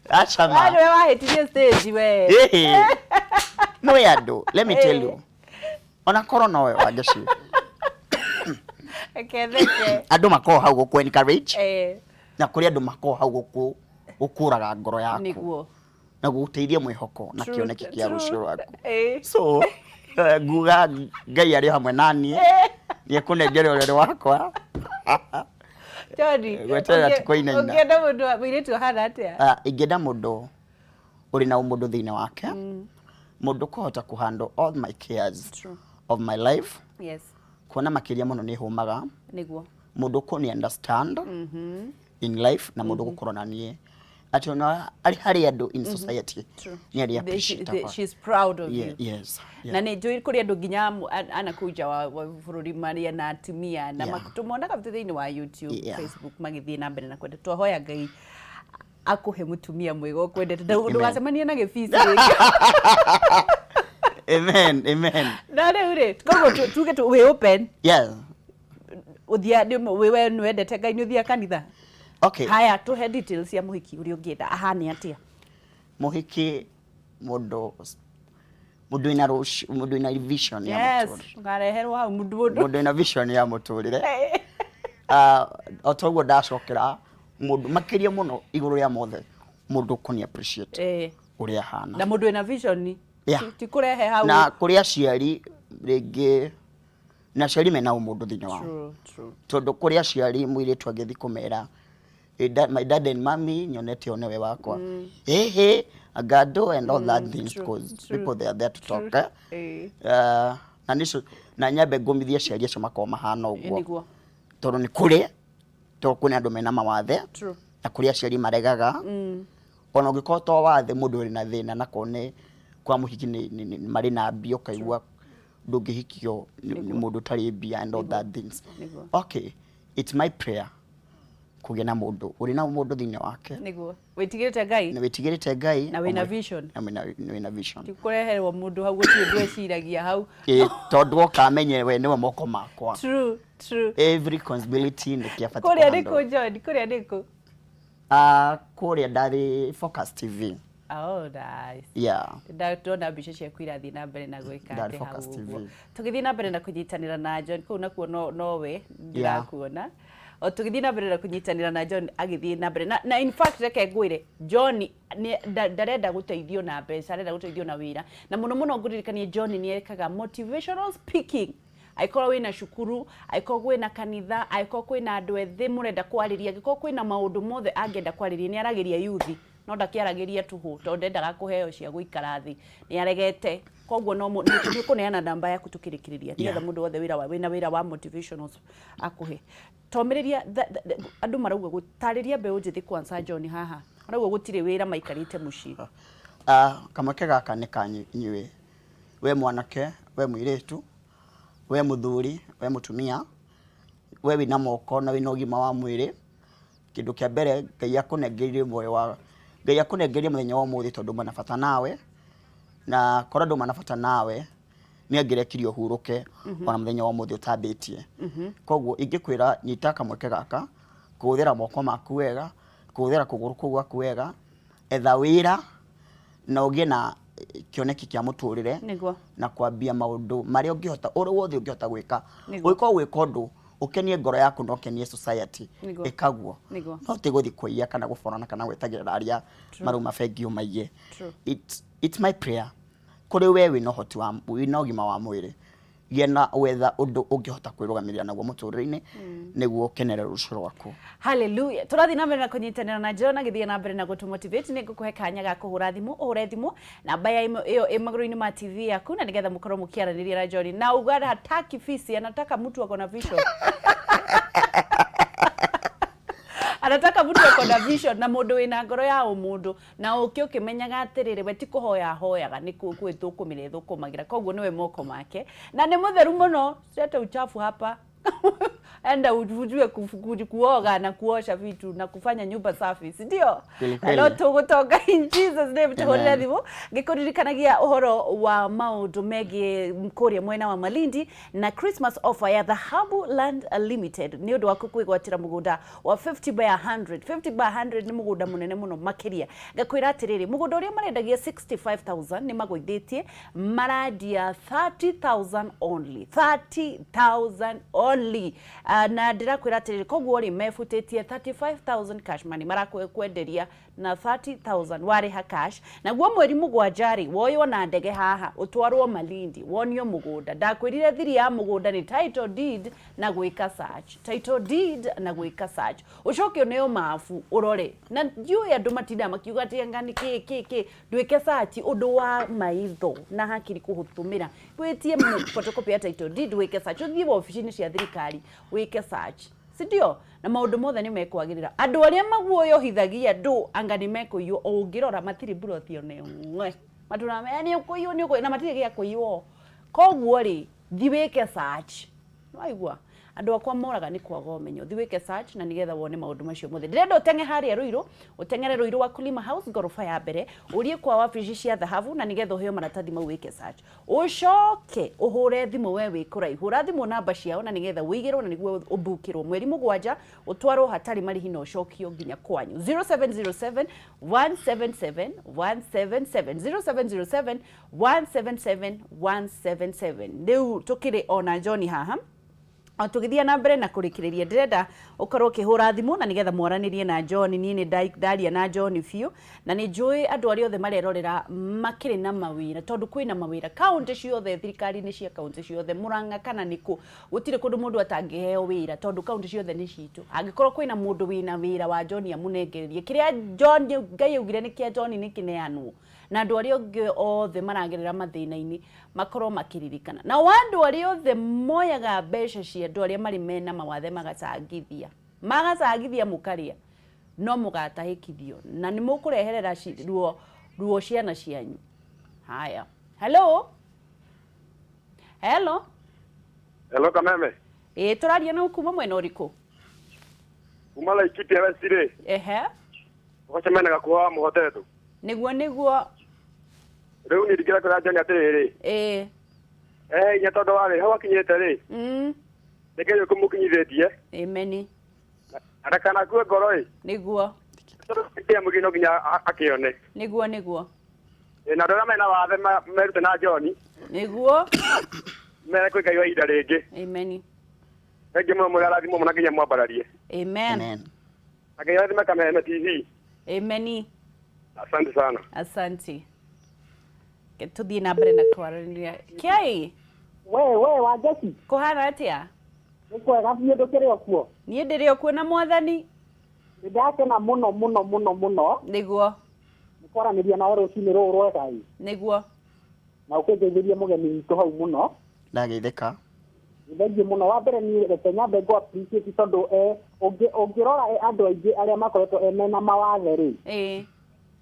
Aca ma. We nĩwe wahĩtirie stage we. No andũ, let me tell you. Ona korwo nowe Wangeci. Reke theke. Andũ makoragwo hau gũkũ encourage na kũrĩ andũ makoragwo hau gũkũ gũkũraga ngoro yaku. Nĩguo. Na gũgũteithia mwĩhoko na kĩoneki kĩa rũciũ rwaku. So nguga Ngai arĩ hamwe naniĩ, nĩ ekũnengera ũrĩrĩ wakwa. John, Gweterera ti kũinaina. ũngĩenda mũndũ mũirĩtu ahana atĩa? Ingĩenda mũndũ ũrĩ na ũmũndũ thĩinĩ wake, mũndũ ũkũhota kũ handle all my cares of my life. Kuona makĩria mũno nĩ hũmaga. Nĩguo. Mũndũ ũkũni understand in life na mũndũ ũgũkorwo na niĩ atĩ ona arĩ harĩ andũ in society nĩ arĩ appreciate akwa. She's proud of you. Yes. Yeah. Na nĩ njũĩ kũrĩ andũ nginya anakũu nja wa bũrũri marĩa na atumia na tũmonaga thĩinĩ wa YouTube, Facebook magĩthiĩ na mbere na kwenda. Twahoya Ngai akũhe mũtumia mwega ũkwendete. Ndũgacemanie na gĩbici rĩngĩ. Amen, amen. Na rĩu rĩ, koguo tuge wĩ open. Yeah. Ũthia we nĩ wendete Ngai, nĩ ũthiaga kanitha? Okay. Haya, tũhe details cia mũhiki ũrĩa ũngĩenda ahane atĩa? Mũhiki mũndũ wĩna rũciũ, mũndũ wĩna vision ya mũtũrĩre. Ũkareherwo hau mũndũ mũndũ. Mũndũ wĩna vision ya mũtũrĩre. Ah, o ta ũguo ndacokera mũndũ makĩria mũno igũrũ rĩa mothe, mũndũ ũkũni appreciate ũrĩa ahana. Na mũndũ wĩna vision. Ti kũrehe hau. Na kũrĩ aciari rĩngĩ, na aciari mena ũmũndũ thĩinĩ wao. True, true. Tondũ kũrĩ aciari mũirĩtu angĩthiĩ kũmera, "Hey, my dad and mommy, nyonete ũyũ nĩwe wakwa." Hey, hey, agado and all that things, because people they are there to talk. Eh? Na nico na nyambe ngũmithie aciari acio makorwo mahana ũguo. Tondũ nĩ kũrĩ, tondũ kwĩna andũ mena mawathe, na kũrĩ aciari maregaga. Ona ũngĩkorwo to wathe, mũndũ ũrĩ na thĩna na korwo nĩ kwa mũhiki nĩ marĩ na mbia, ũkaigua ndũngĩhikio nĩ mũndũ ũtarĩ mbia and all that things. Okay, it's my prayer kũgĩa na mũndũ ũrĩ na mũndũ thĩinĩ wake. Nĩguo wĩtigĩrĩte Ngai. Na wĩtigĩrĩte Ngai. Na wĩna vision. Na wĩna vision. Ti kũreherwo mũndũ hau gũtirĩ ũndũ eciragia hau. Ĩ, tondũ oka amenye we nĩwe moko makwa. True, true. Every responsibility nĩ kĩabatiĩ Kũrĩa kũhandwo. nĩkũ, John? Kũrĩa nĩkũ? Ah, kũrĩa ndarĩ Focus TV. Oh, nice. Yeah. Ndona mbica ciaku irathiĩ na mbere na gwĩka Ndarĩ atĩ hau Focus ũguo. TV. Tũgĩthiĩ na mbere na kũnyitanĩra na John kũu nakuo nowe ndĩrakuona. O tũgĩthiĩ na mbere na kũnyitanĩra na John agĩthiĩ na mbere na in fact reke ngwĩre John ndarenda gũteithio na mbeca, arenda gũteithio na wĩra, na mũno mũno ngũririkanie John nĩ ekaga motivational speaking. Angĩkorwo wĩna cukuru, angĩkorwo kwĩna kanitha, angĩkorwo kwĩna andũ ethĩ mũrenda kwarĩria, angĩkorwo kwĩna maũndũ mothe angĩenda kwarĩria, nĩ aragĩria youth, no ndakĩaragĩria tũhũ tondũ ndendaga kũheo cia gũikara thĩ, nĩ aregete. Koguo no nĩ ũkũneana namba yaku tũkĩrĩkĩrĩria, nĩgetha mũndũ wothe wĩna wĩra wa motivational akũhe. Tomĩrĩria andũ marauga gũtarĩria mbeũ njĩthĩ kwanza John haha marauga gũtirĩ wĩra maikarĩte mũciĩ. Ah, kamweke gaka nĩ ka inyuĩ, we mwanake, we mũirĩtu, we mũthuri, we mũtumia, we wĩna moko na wĩna ũgima wa mwĩrĩ. Kĩndũ kĩa mbere, Ngai akũnengereirie muoyo wa Ngai akũnengereirie mũthenya wa ũmũthĩ tondũ mana bata nawe, na korwo ndũma na bata nawe nĩ angĩrekire ũhurũke ona mũthenya wa ũmũthĩ ũtambĩtie. Koguo ingĩkwĩra nyita kamweke gaka kũhũthĩra moko maku wega, kũhũthĩra kũgũrũ kũu gwaku wega, etha wĩra na ũgĩe na kĩoneki kĩa mũtũrĩre na kwambia maũndũ marĩa ũngĩhota, ũrĩa wothe ũngĩhota gwĩka. Ũngĩkorwo gwĩka ũndũ ũkenie ngoro yaku na ũkenie society, ĩkaguo. No ti gũthiĩ kũiya kana gũborana kana gwetagĩrĩra arĩa marauma bengi ũmaiye. It's my prayer kũrĩ we wĩna ũhoti wa wĩna ũgima wa mwĩrĩ, gĩa na wetha ũndũ ũngĩhota kwĩrũgamĩrĩra naguo mũtũrĩre-inĩ nĩguo ũkenere rũciũ rwaku. Hallelujah. Tũrathiĩ na mbere na kũnyitanĩra na John agĩthiĩ na mbere na gũtũ motivate. Nĩ ngũkũhe kanya ga kũhũra thimũ, ũhũre thimũ namba ya ĩyo ĩ magũrũ-inĩ ma TV yaku, na nĩgetha mũkorwo mũkĩaranĩria na John. Na uga hataki fisi, anataka mtu ako na vision. Anataka mtu ako na vision na mũndũ wĩna ngoro ya ũmũndũ, na ũke ũkĩmenyaga atĩrĩrĩ, we ti kũhoya ahoyaga, nĩ gwĩthũkũmĩra ĩthũkũmagĩra. Koguo nĩwe moko make na nĩ mũtheru mũno, usilete uchafu hapa. Enda ujue kuoga na kuosha vitu na kufanya nyumba safi, si ndio? Kweli, kweli. No tũgũtonga in Jesus name. Tũhũrĩre Amen. thimũ ngĩkũririkanagia ũhoro wa maũndũ megiĩ kũrĩa mwena wa Malindi na Christmas offer ya Dhahabu Land Limited nĩ ũndũ waku kwĩgwatĩra mũgũnda wa 50 by 100. 50 by 100 nĩ mũgũnda mũnene mũno makĩria. Ngakwĩra atĩrĩrĩ, mũgũnda ũrĩa marendagia 65,000 nĩ magũithĩtie, marandia 30,000 only, 30,000 only. Na ndĩrakwĩra atĩrĩrĩ, koguo rĩ mebutĩtie 35,000 cash money, marakwenderia na 30,000 warĩha cash, naguo mweri mũgwanja rĩ woywo na ndege haha ũtwarwo Malindi wonio mũgũnda. Ndakwĩrire thiri ya mũgũnda nĩ title deed na gwĩka search, title deed na gwĩka search, ũcoke ũneo mabu ũrore. Na ndiũĩ andũ matindaga makiuga atĩ anga nĩ kĩ kĩ kĩ, ndwĩke search ũndũ wa maitho na hakiri kũhũtũmĩra, wĩtie photocopy ya title deed, wĩke search, ũthiĩ wabici-inĩ cia thirikari wĩke search, si ndio? Na maũndũ mothe nĩ mekwagĩrĩra. Andũ arĩa maguoyohithagia andũ anga nĩ mekũiywo, o ũngĩrora matirĩ mburoti ona ĩmwe, matũramenya nĩ ũkũiywo, nĩ ũkũiywo, na matirĩ gĩa kũiywo. Koguo rĩ, thi wĩke search, nĩwaigua? Andũ akwa moraga nĩ kwaga ũmenyo. Thiĩ wĩke search na nĩgetha wone maũndũ macio mothe. Ndĩrenda ũteng'e harĩa Ruiru, ũteng'ere Ruiru wa Kulima House ngoroba ya mbere, ũrie kwa wabici cia thahabu na nĩgetha ũheo maratathi mau wĩke search. Ũcoke ũhũre thimũ we wĩ kũraihu. Hũra thimũ namba ciao na nĩgetha ũigĩrwo na nĩguo ũmbukĩrwo mweri 7 ũtwarwo hatarĩ marĩhi na ũcokio nginya kwanyu. 0707 177 177 0707 177 177. Rĩu tũkĩrĩ ona John haha o tũgĩthiĩ na mbere na kũrĩkĩrĩria, ndĩrenda ũkorwo ũkĩhũra thimũ na nĩgetha mwaranĩrie na John. Niĩ nĩ ndaria na John biũ na nĩ njũĩ andũ arĩa othe marerorera makĩrĩ na mawĩra, tondũ kwĩna mawĩra kaũntĩ ciothe, thirikari-inĩ cia kaũntĩ ciothe, Mũrang'a kana nĩkũ, gũtirĩ kũndũ mũndũ atangĩheo wĩra, tondũ kaũntĩ ciothe nĩ citũ. Angĩkorwo kwĩna mũndũ wĩna wĩra wa John amũnengererie kĩrĩa John Ngai augire nĩ kĩa John nĩ kĩneanwo, na andũ arĩa angĩ othe maragerera mathĩna-inĩ makorwo makĩririkana. Nao andũ arĩa othe moyaga mbeca cia andũ arĩa marĩ mena mawathe magacangithia, magacangithia mũkarĩa, no mũgatahĩkithio na nĩ mũkũreherera ruo ruo ciana cianyu. Haya, hello, hello. Hello Kameme. Ĩĩ, tũraria na kuma mwena ũrĩkũ? Kuma Laikipia West rĩ. Ehe. Ũgacemania na gakuha wa mũhotetũ. Nĩguo nĩguo. Rĩu niĩ ndingĩra kwĩra John atĩrĩrĩ. Ĩĩ. Eh, inya tondũ warĩ hau akinyĩte rĩ. Nĩ Ngai ũkũmũkinyithĩtie. Ameni. Na ndakanakue ngoro ĩ. Nĩguo. Tondũ kĩrĩa mũgĩ no nginya akĩone. Nĩguo nĩguo. Ĩ, na andũ arĩa mena wathe merute na John. Nĩguo. Mere kwĩ Ngai wa ihinda rĩngĩ. Ameni. Thengiũ mũno, mũrĩ arathimwo mũno nginya mwambararie. Amen. Amen. Na Ngai arathime Kameme TV. Ameni. Asante sana. Asante. Tuthiĩ na mbere na kwaranĩria. Kĩai. We Wangeci. Kũhana atĩa? Nĩ kwega biũ, ndũkĩrĩ o kuo? Niĩ ndĩrĩ o kuo na mwathani. Nĩ ndakena mũno mũno mũno mũno. Nĩguo. Nĩ kwaranĩria nawe rũcinĩ rũrũ rwega ĩ. Nĩguo. Na ũkĩngeithĩria mũgeni witũ hau mũno. Ndageithĩka. Nĩ thengiũ mũno. Wa mbere niĩ reke nyambe ngũ appreciate tondũ ũngĩrora andũ aingĩ arĩa makoretwo mena mawathe rĩ. Ĩĩ.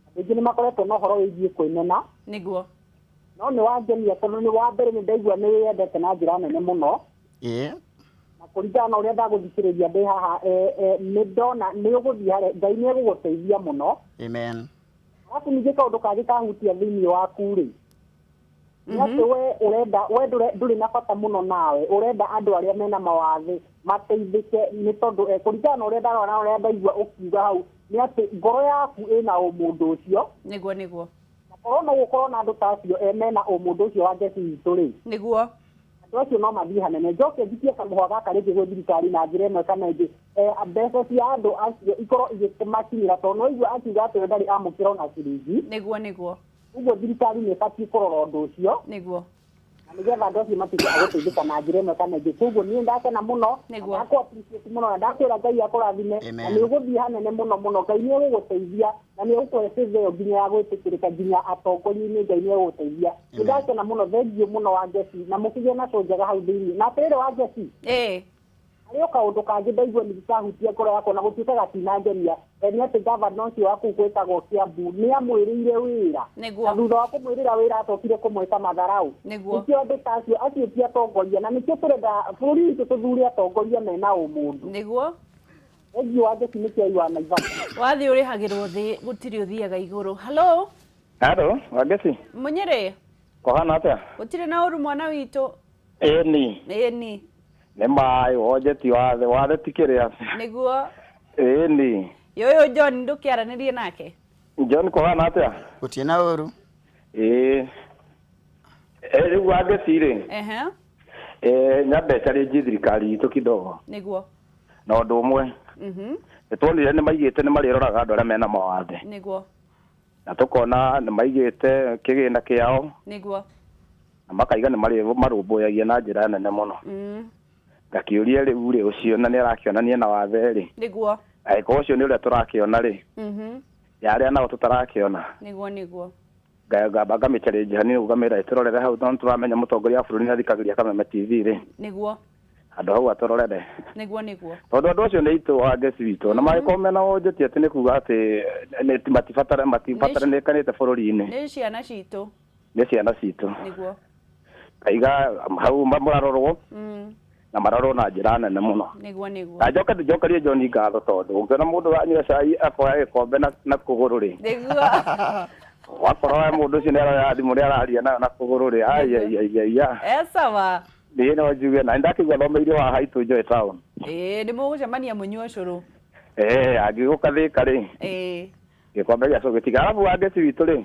Andũ aingĩ nĩ makoretwo na ũhoro wĩgiĩ kwĩmena. Nĩguo. No nĩ wangenia tondũ nĩ wa mbere nĩ ndaigua nĩ wĩyendete na njĩra nene mũno. Ĩĩ. Na kũringana na ũrĩa ndagũthikĩrĩria ndĩ haha, nĩ ndona nĩ ũgũthiĩ harĩa Ngai nĩ egũgũteithia mũno. Amen. Arabu ningĩ kaũndũ kangĩ kahutia thĩinĩ waku rĩ, nĩ atĩ we ũrenda, we ndũrĩ na bata mũno nawe, ũrenda andũ arĩa mena mawathe mateithĩke, nĩ tondũ kũringana na ũrĩa ndarora na ũrĩa ndaigua ũkiuga hau, nĩ atĩ ngoro yaku ĩna ũmũndũ ũcio. Nĩguo nĩguo. Na korwo no gũkorwo na andũ ta acio mena ũmũndũ ũcio wa Ngeci witũ rĩ. Nĩguo. Andũ acio no mathiĩ hanene. Njoke njikie kamũhwa gaka rĩngĩ gwĩ thirikari na njĩra ĩmwe kana ĩngĩ. Mbeca cia andũ acio ikorwo igĩmakinyĩra, tondũ no igua akiuga atĩ we ndarĩ amũkĩra ona ciringi. Nĩguo nĩguo. Ũguo thirikari nĩ ĩbatiĩ kũrora ũndũ ũcio. Nĩguo. Na nĩgetha andũ acio matuĩke a gũteithĩka na njĩra ĩmwe kana ĩngĩ. Koguo niĩ ndakena mũno, na Nĩguo. ndakũ appreciate mũno, na ndakwĩra Ngai akũrathime, na Amen. nĩ ũgũthiĩ hanene mũno mũno. Ngai nĩ egũgũteithia, na nĩ egũkũhe favor ĩyo nginya ya gwĩtĩkĩrĩka nginya atongoria-inĩ, Ngai nĩ egũgũteithia. Nĩ Amen. ndakena mũno, thengiũ mũno Wangeci, na mũkĩgĩe na show njega hau thĩinĩ. Na atĩrĩrĩ Wangeci, Ĩĩ. harĩ o kaũndũ kangĩ ndaigua nĩ kahutia ngoro yakwa na gũtuĩka gatinangenia, nĩ atĩ gavana ũcio wa kũu gwĩtagwo Kiambu nĩ amwĩrĩire wĩra. Nĩguo. Na thutha wa kũmwĩrĩra wĩra acokire kũmwĩka matharau. Nĩguo. Nĩkĩo andũ ta acio, acio ti atongoria, na nĩkĩo tũrenda bũrũri witũ tũthure atongoria mena ũmũndũ. Nĩguo. Thengiũ Wangeci, nĩ kĩai wa Naivasha. Wathiĩ ũrĩhagĩrwo thĩ, gũtirĩ ũthiaga igũrũ. Hello. Hello, Wangeci. Mũnyĩrĩ. Kũhana atĩa? Gũtirĩ na ũru mwana witũ. Ĩni. Ĩni. Nĩ maĩ wonjeti wathe, wathe ti kĩrĩa. Nĩguo. Ĩni. Yũyũ John ndũkĩaranĩrie nake? John kũhana atĩa? Gũtirĩ na ũru. Ĩĩ. Rĩu Wangeci rĩ. Ehe. Nyambe challenge thirikari itũ kidogo. Nĩguo. Na ũndũ ũmwe. Nĩ tuonire nĩ maigĩte nĩ marĩroraga andũ arĩa mena mawathe. Nĩguo. Na tũkona nĩ maigĩte kĩgĩna kĩao. Nĩguo. Na makaiga nĩ marũmbũyagia na njĩra nene mũno. Ngakĩũria rĩu rĩ ũcio na nĩ arakĩonania na wathe rĩ. Nĩguo. Angĩkorwo ũcio nĩ ũrĩa tũrakĩona rĩ. Ya arĩa nao tũtarakĩona. Nĩguo nĩguo. Ngamba ngamĩchallenge hanini ngamĩra ĩtũrorere hau, tondũ tũramenya mũtongoria wa bũrũri nĩ athikagĩrĩria Kameme TV rĩ. Nĩguo. Andũ hau atũrorere. Nĩguo nĩguo. Tondũ andũ acio nĩ aitũ wa Ngeci witũ, na mangĩkorwo mena wonjeti atĩ nĩ kuga atĩ matibatarĩkanĩte bũrũri-inĩ. Nĩ ciana citũ. Nĩ ciana citũ. Nĩguo. Kaiga hau mũrarorwo. Na marorwo na njĩra nene mũno. Nĩguo nĩguo. Na njoke ndĩnjokerie John ngatho tondũ ũngĩona mũndũ wanyua cai akoya gĩkombe na kũgũrũ rĩ, Nĩguo. Wakorwo we mũndũ ũcio nĩ aroya thimũ nĩ araria nayo na kũgũrũ rĩ, aiaiaiaia. E sawa. Niĩ no njuge na nĩndakĩigua thomeire wa haitũ Joy Town. Ĩĩ, nĩ mũgũcemania mũnyue ũcũrũ. Eh, angĩgũka Thĩka rĩ, gĩkombe gĩa cũrũ gĩtiga. Arabu Wangeci witũ rĩ,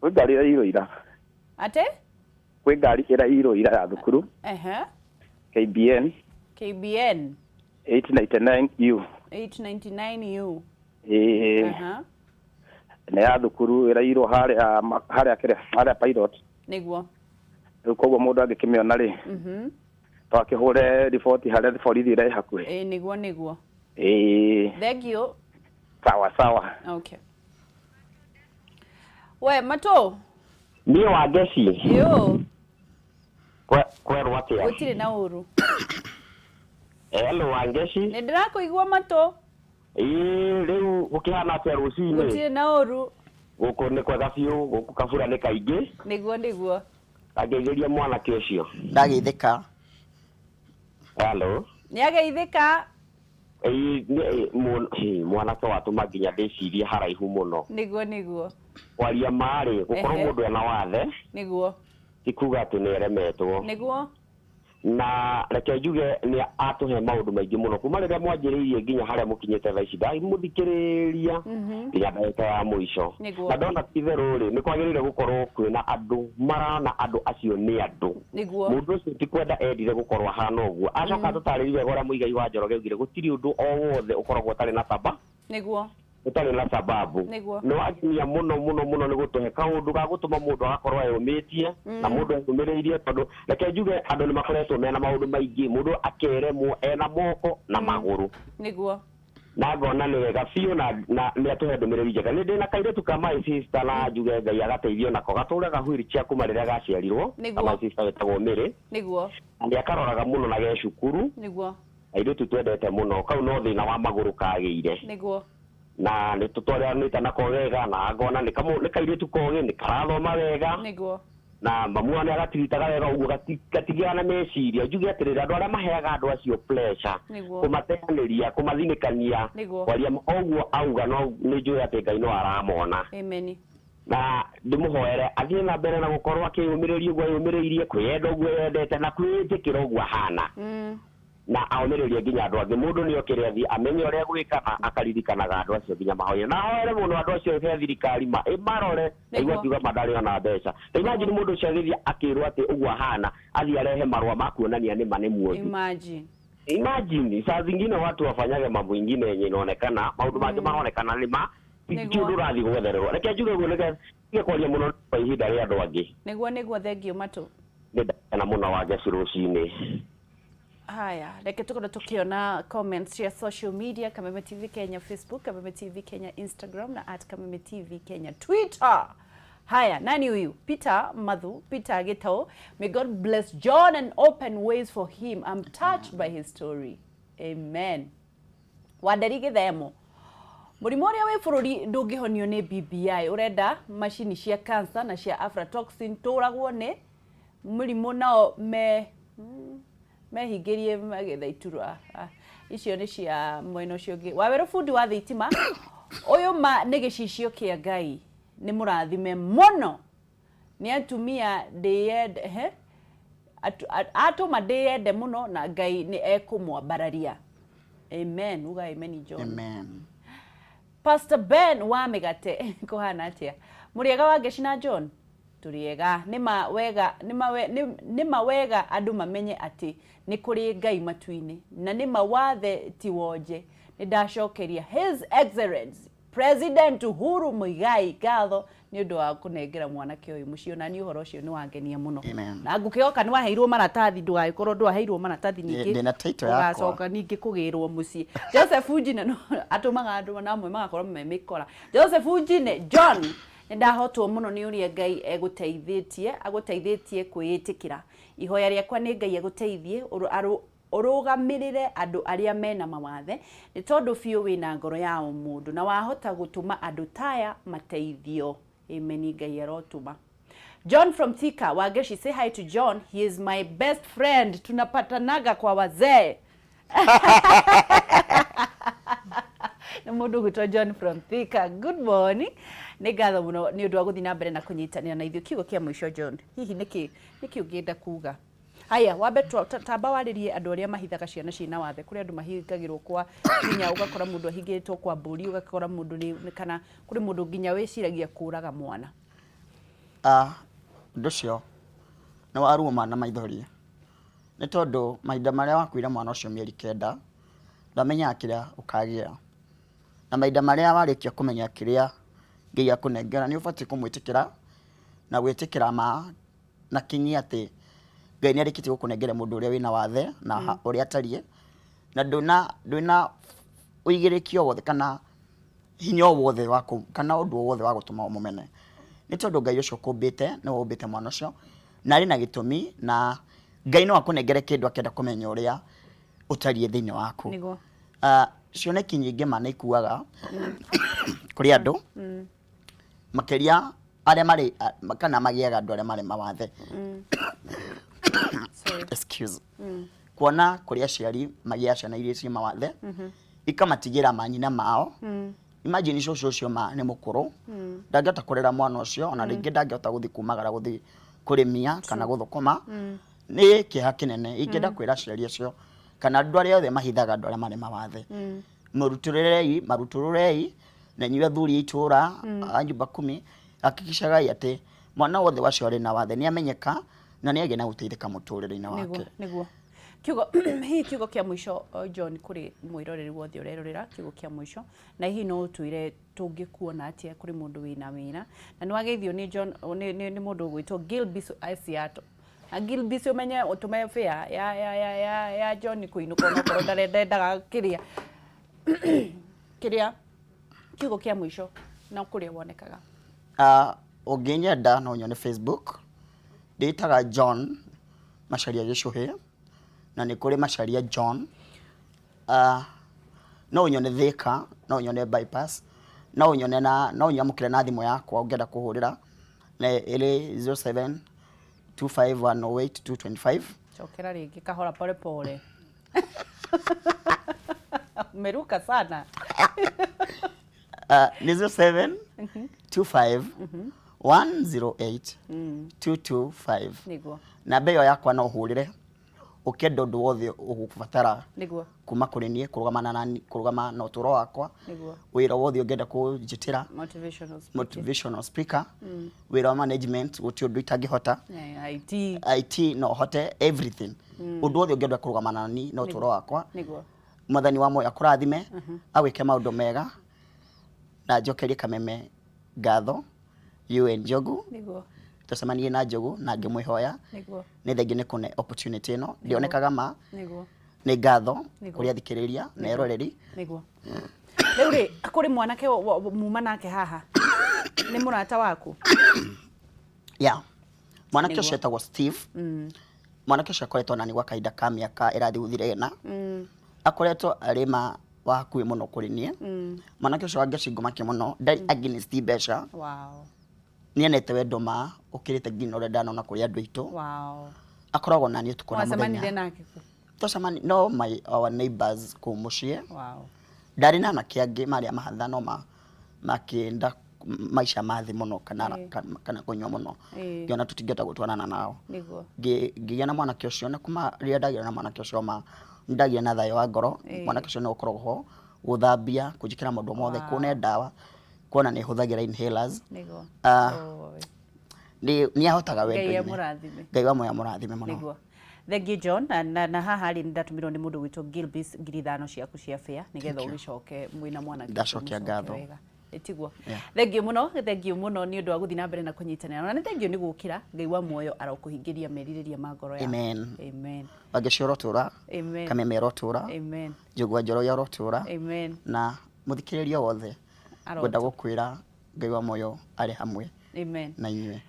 kwĩ ngari ĩrairwo ira. Atĩ? Kwĩ ngari ĩrairwo ira ya thukuru. KBN. KBN. 899U. 899U. Ĩĩ. Nĩ ya thukuru ĩrairwo harĩa harĩa kĩrĩa harĩa Pilot. Nĩguo. Rĩu koguo mũndũ angĩkĩmĩona rĩ, to akĩhũre riboti harĩa borithi ĩrĩa ĩ hakuhĩ. Ĩĩ, nĩguo nĩguo. Ĩĩ. Thank you. Sawa sawa. Okay. We Matũ. Niĩ Wangeci. Yo. Kwerwo atĩa? Gũtirĩ na ũru. Hello Wangeci. Nĩ ndĩrakũigua Matũ. Ĩĩ, rĩu gũkĩhana atĩa rũcinĩ? Gũtirĩ na ũru. Gũkũ nĩ kwega biũ, gũkũ kabura nĩ kaingĩ. Nĩguo nĩguo. Angeithĩria mwanake ũcio. Ndageithĩka. Hello. Nĩ ageithĩka. Ĩĩ, mwanake watũma nginya ndĩcirie haraihu mũno. Nĩguo nĩguo. Kwaria ma-rĩ, gũkorwo mũndũ ena wathe. Nĩguo. Ti kuga atĩ nĩ eremetwo. Nĩguo. Na reke njuge nĩ atũhe maũndũ maingĩ mũno kuma rĩrĩa mwanjĩrĩirie nginya harĩa mũkinyĩte thaa ici ndamũthikĩrĩria nginya ndagĩka ya mũico. Na ndona ti itherũ rĩ, nĩ kwagĩrĩire gũkorwo kwĩna andũ marana andũ acio nĩ andũ. Mũndũ ũcio ti kwenda endire gũkorwo ahana ũguo. Acoka atũtarĩrie wega ũrĩa Mũigai wa Njoroge augire gũtirĩ ũndũ o wothe ũkoragwo ũtarĩ na saba. Nĩguo. Ũtarĩ na sababu. Nĩguo. Nĩ wangenia mũno mũno mũno nĩ gũtũhe kaũndũ ga gũtũma mũndũ agakorwo eyũmĩtie na mũndũ eyũmĩrĩirie tondũ reke njuge andũ nĩ makoretwo mena maũndũ maingĩ, mũndũ akeremwo ena moko na magũrũ. Nĩguo. Na ngona nĩ wega biũ na nĩ atũhe ndũmĩrĩri njega. Nĩ ndĩna kairĩtu ka my sister na njuge Ngai agateithio nako gatũraga wheelchair kuma rĩrĩa gaciarirwo. Nĩguo. My sister wĩtagwo Mary. Nĩguo. Na nĩ akaroraga mũno na ge cukuru. Nĩguo. Airĩtu twendete mũno kau no thĩna wa magũrũ kagĩire. Nĩguo. Na nĩ tũtwaranĩte nako wega na ngona nĩ kairĩtu kogĩ nĩ karathoma wega. Nĩguo. Na mamu wao nĩ agatiritaga wega ũguo gatigĩaga na meciria. Njuge atĩrĩrĩ, andũ arĩa maheaga andũ acio pressure, kũmateanĩria, kũmathinĩkania, kwaria ũguo auga no nĩ njũĩ atĩ Ngai no aramona. Amen. Na ndĩmũhoere athiĩ na mbere na gũkorwo akĩyũmĩrĩria ũguo eyũmĩrĩirie, kwĩyenda ũguo eyendete na kwĩĩtĩkĩra ũguo ahana. Na aũmĩrĩrie nginya andũ angĩ. Mũndũ nĩ okĩre athiĩ amenye ũrĩa gwĩka na akaririkanaga andũ acio nginya mahoya. Na ahoere mũno andũ acio he thirikari ĩmarore, nĩguo akiuga ma ndarĩ ona mbeca. Ta imagine mũndũ ũcio agĩthiĩ akĩrwo atĩ ũguo ahana, athiĩ arehe marũa ma kuonania nĩ ma nĩ muonju. Imagine. Imagine, saa zingine watu wafanyage mambo ingine yenye inaonekana, maũndũ mangĩ maronekana nĩ ma, ti ũndũ ũrathiĩ gwethererwo. Reke njuge ũguo nĩgetha ndige kwaria mũno kwa ihinda rĩa andũ angĩ. Nĩguo nĩguo, thengiũ Matũ. Nĩ ndakena mũno Wangeci rũcinĩ. Haya, reke tukorwo tukiona comments cia social media, Kameme TV Kenya Facebook, Kameme TV Kenya Instagram na at Kameme TV Kenya Twitter. Haya, nani huyu? Peter Madhu, Peter Gitau. May God bless John and open ways for him. I'm touched by his story. Amen. Wanderi Githemo. Mũrimũ ũrĩa wĩ bũrũri ndũngĩhonio nĩ BBI, ũrenda macini cia cancer na cia aflatoxin tũragwo nĩ mũrimũ nao mehingĩrie magetha iturwa. Icio nĩ cia mwena ũcio ũngĩ. Wawerũ bundi wa thitima, ũyũ ma nĩ gĩcicio kĩa Ngai, nĩ mũrathime mũno nĩ atumia ndĩyende, he? Atũma ndĩyende mũno na Ngai nĩ ekũmwambararia. Amen. Uga amen, John. Amen. Pastor Ben wa mĩgate kũhana atĩa? Mũrĩega wa Ngeci na John? Tũrĩega. Nĩ ma wega andũ mamenye atĩ nĩ kũrĩ Ngai matu-inĩ na nĩ ma wathe ti wonje. Nĩ ndacokeria His Excellency President Uhuru Muigai ngatho nĩ ũndũ wa kũnengera mwanake ũyũ mũciĩ. Ona niĩ ũhoro ũcio nĩ wangenia mũno. Na ngũkĩhoka nĩ waheirwo maratathi, ndũgagĩkorwo ndwaheirwo maratathi ningĩ. Ndĩna title yakwa. Ũgacoka ningĩ kũgĩrwo mũciĩ. Joseph Njine no atũmaga andũ na amwe magakorwo me mĩkora. Joseph Njine, John, nĩ ndahotwo mũno nĩ ũrĩa Ngai egũteithĩtie, agũteithĩtie kwĩĩtĩkĩra. Ihoya rĩakwa nĩ Ngai agũteithie, ũrũgamĩrĩre andũ arĩa mena mawathe, nĩ tondũ biũ wĩna ngoro ya ũmũndũ na wahota gũtũma andũ taya mateithio. Amen, Ngai arotũma. John from Thika Wageshi, say hi to John, he is my best friend, tunapatanaga kwa wazee. Nĩ mũndũ ũgwĩtwo John from Thika, good morning. Nĩ ngatho mũno nĩ ũndũ wa gũthiĩ na mbere na kũnyitanĩra na ithuĩ. Kiugo kĩa mũico John, hihi nĩkĩ nĩkĩ ũngĩenda kuga? Haya, wambe tamba warĩrie andũ arĩa mahithaga ciana ciĩna wathe. Kũrĩ andũ mahingagĩrwo kwa nginya ũgakora mũndũ ahingĩtwo kwa mbũri, ũgakora mũndũ nĩ kana kũrĩ mũndũ nginya wĩciragia kũraga mwana. Ũndũ ũcio nĩ wa ruo ma na maithori, nĩ tondũ mahinda marĩa wakuire mwana ũcio mĩeri 9, ndwamenyaga kĩrĩa ũkagĩa. Na mahinda marĩa warĩkia kũmenya kĩrĩa Ngai akũnengera, nĩ ũbatiĩ kũmwĩtĩkĩra na gwĩtĩkĩra ma na kinyi atĩ Ngai nĩ arĩkĩtie gũkũnengera mũndũ ũrĩa wĩna wathe na ũrĩa atariĩ, na ndwĩna ũigĩrĩki o wothe kana hinya o wothe wa kana ũndũ o wothe wa gũtũma ũmũmene, nĩ tondũ Ngai ũcio ũkũmbĩte nĩwe ũmbĩte mwana ũcio na arĩ na gĩtũmi, na Ngai no akũnengere kĩndũ akĩenda kũmenya ũrĩa ũtariĩ thĩinĩ waku. Nĩguo. Cioneki nyingĩ ma nĩ ikuaga kũrĩ andũ, makĩria arĩa marĩ kana magĩaga andũ arĩa marĩ mawathe. Sorry. Excuse. Kuona kũrĩ aciari magĩaga ciana iria ciĩ mawathe, ikamatigĩra manyina mao. Imagine cũcũ ũcio ma nĩ mũkũrũ, ndangĩhota kũrera mwana ũcio, ona rĩngĩ ndangĩhota gũthiĩ kumagara gũthiĩ kũrĩmia kana gũthũkũma. Nĩ kĩeha kĩnene. Ingĩenda kwĩra aciari acio kana andũ arĩa othe mahithaga andũ arĩa marĩ mawathe, mũrutũrĩrei, marutũrũrei, na inyuĩ athuri a itũra a nyumba kumi, hakikicagai atĩ mwana wothe wacio arĩ na wathe nĩ amenyeka na nĩ agĩa na gũteithĩka mũtũrĩre-inĩ wake. Nĩguo. Kiugo hihi kiugo kĩa mũico, John, kũrĩ mwĩroreri wothe ũrerorera, kiugo kĩa mũico, na hihi no ũtwĩre tũngĩkuona atĩa kũrĩ mũndũ wĩna wĩra? Na nĩ wageithio nĩ John, nĩ mũndũ ũgwĩtwo Gilbis Seattle. Na Gilbis, ũmenye ũtũme fare ya John kũinũka, onokorwo ndendaga kĩrĩa kĩrĩa. Kiugo kĩa mũico na kũrĩa wonekaga. Ũngĩnyenda no nyone Facebook, ndĩtaga John Macharia Gĩcũhĩ, na nĩ kũrĩ Macharia John. No ũnyone Thika, no ũnyone Bypass, no ũnyone na no ũnyamũkĩre na thimũ yakwa ũngĩenda kũhũrĩra, na ĩrĩ 0725108225. Cokera rĩngĩ kahora pole pole. Umeruka sana. Nĩ 0725 108 225. Nĩguo. Namba ĩyo yakwa no ũhũrĩre ũkĩenda ũndũ wothe ũgũbatara kuma kũrĩ niĩ, kũrũgamana na kũrũgama na ũtũro wakwa, wĩra wothe ũngĩenda kũnjĩtĩra, motivational speaker, motivational speaker, wĩra wa management, gũtirĩ ũndũ itangĩhota. IT. IT no hote everything, ũndũ wothe ũngĩenda kũrũgamana na niĩ na ũtũro wakwa. Nĩguo. Mwathani wa muoyo akũrathime, agwĩke maũndũ mega, na njokerie Kameme ngatho, you and Njogu. Nĩguo. Tũcemanirie na Njogu na ngĩmwĩhoya. Nĩguo. Nĩ thengiũ nĩ kũne opportunity ĩno ndĩonekaga ma. Nĩguo. Nĩ ngatho Nĩguo. kũrĩ athikĩrĩria na eroreri. Nĩguo. Rĩu rĩ, kũrĩ mwanake muma nake haha, nĩ mũrata waku? Yeah, mwanake Nĩguo. ũcio etagwo Steve. Mwanake ũcio akoretwo nani gwa kahinda ka mĩaka ĩrathiĩ gũthira 4. Akoretwo arĩ ma wa hakuhĩ mũno kũrĩ niĩ. Mwanake ũcio wa Ngeci ngũmake mũno, ndarĩ against mbeca. Nĩenete wendo ma ũkĩrĩte nginya ũrĩa ndanona kũrĩ andũ aitũ. Akoragwo nani ũtukũ na Wacemanirie mũthenya. nake kũ? Twacemani no my our neighbors kũu mũciĩ. Ndarĩ na anake angĩ marĩ a mahatha, no makĩenda maica ma thĩ mũno kana kana kũnyua mũno. Ngĩona tũtingĩhota gũtwarana nao. Nĩguo. Ngĩgĩa na mwanake ũcio, na kuma rĩrĩa ndagĩa na mwanake ũcio ma nĩndagĩa na thayũ wa ngoro. Mwanake ũcio nĩwe ũkoragwo ho gũthambia, kũnjĩkĩra maũndũ mothe, kũne ndawa, kuona nĩ hũthagĩra inhalers. Nĩguo. Nĩ ahotaga Ngai wendo-inĩ. amũrathime. Ngai wa muoyo amũrathime mũno. Nĩguo. Thank you John. Na haha rĩ, nĩndatũmirwo nĩ mũndũ gwĩtwo Gilbis 5,000 ciaku cia fare nĩgetha Thank you. ũgĩcoke mwĩna mwanake ũcio Ndacokia mũcoke ngatho. wega. Ĩtiguo. Yeah. Thank you mũno, thank you mũno nĩ ũndũ wa gũthiĩ na mbere na kũnyitanĩra. Na nĩ thank you nĩ gũkĩra. Ngai wa muoyo arokũhingĩria merirĩria ma ngoro yaku. Amen. Amen. Wangeci ũrotũra. Amen. Kameme ũrotũra. Amen. Njũgũ wa Njoroge ũrotũra. Amen. Na mũthikĩrĩria wothe Arotũra. ngwenda gũkwĩra Ngai wa muoyo arĩ hamwe Amen. na inyuĩ.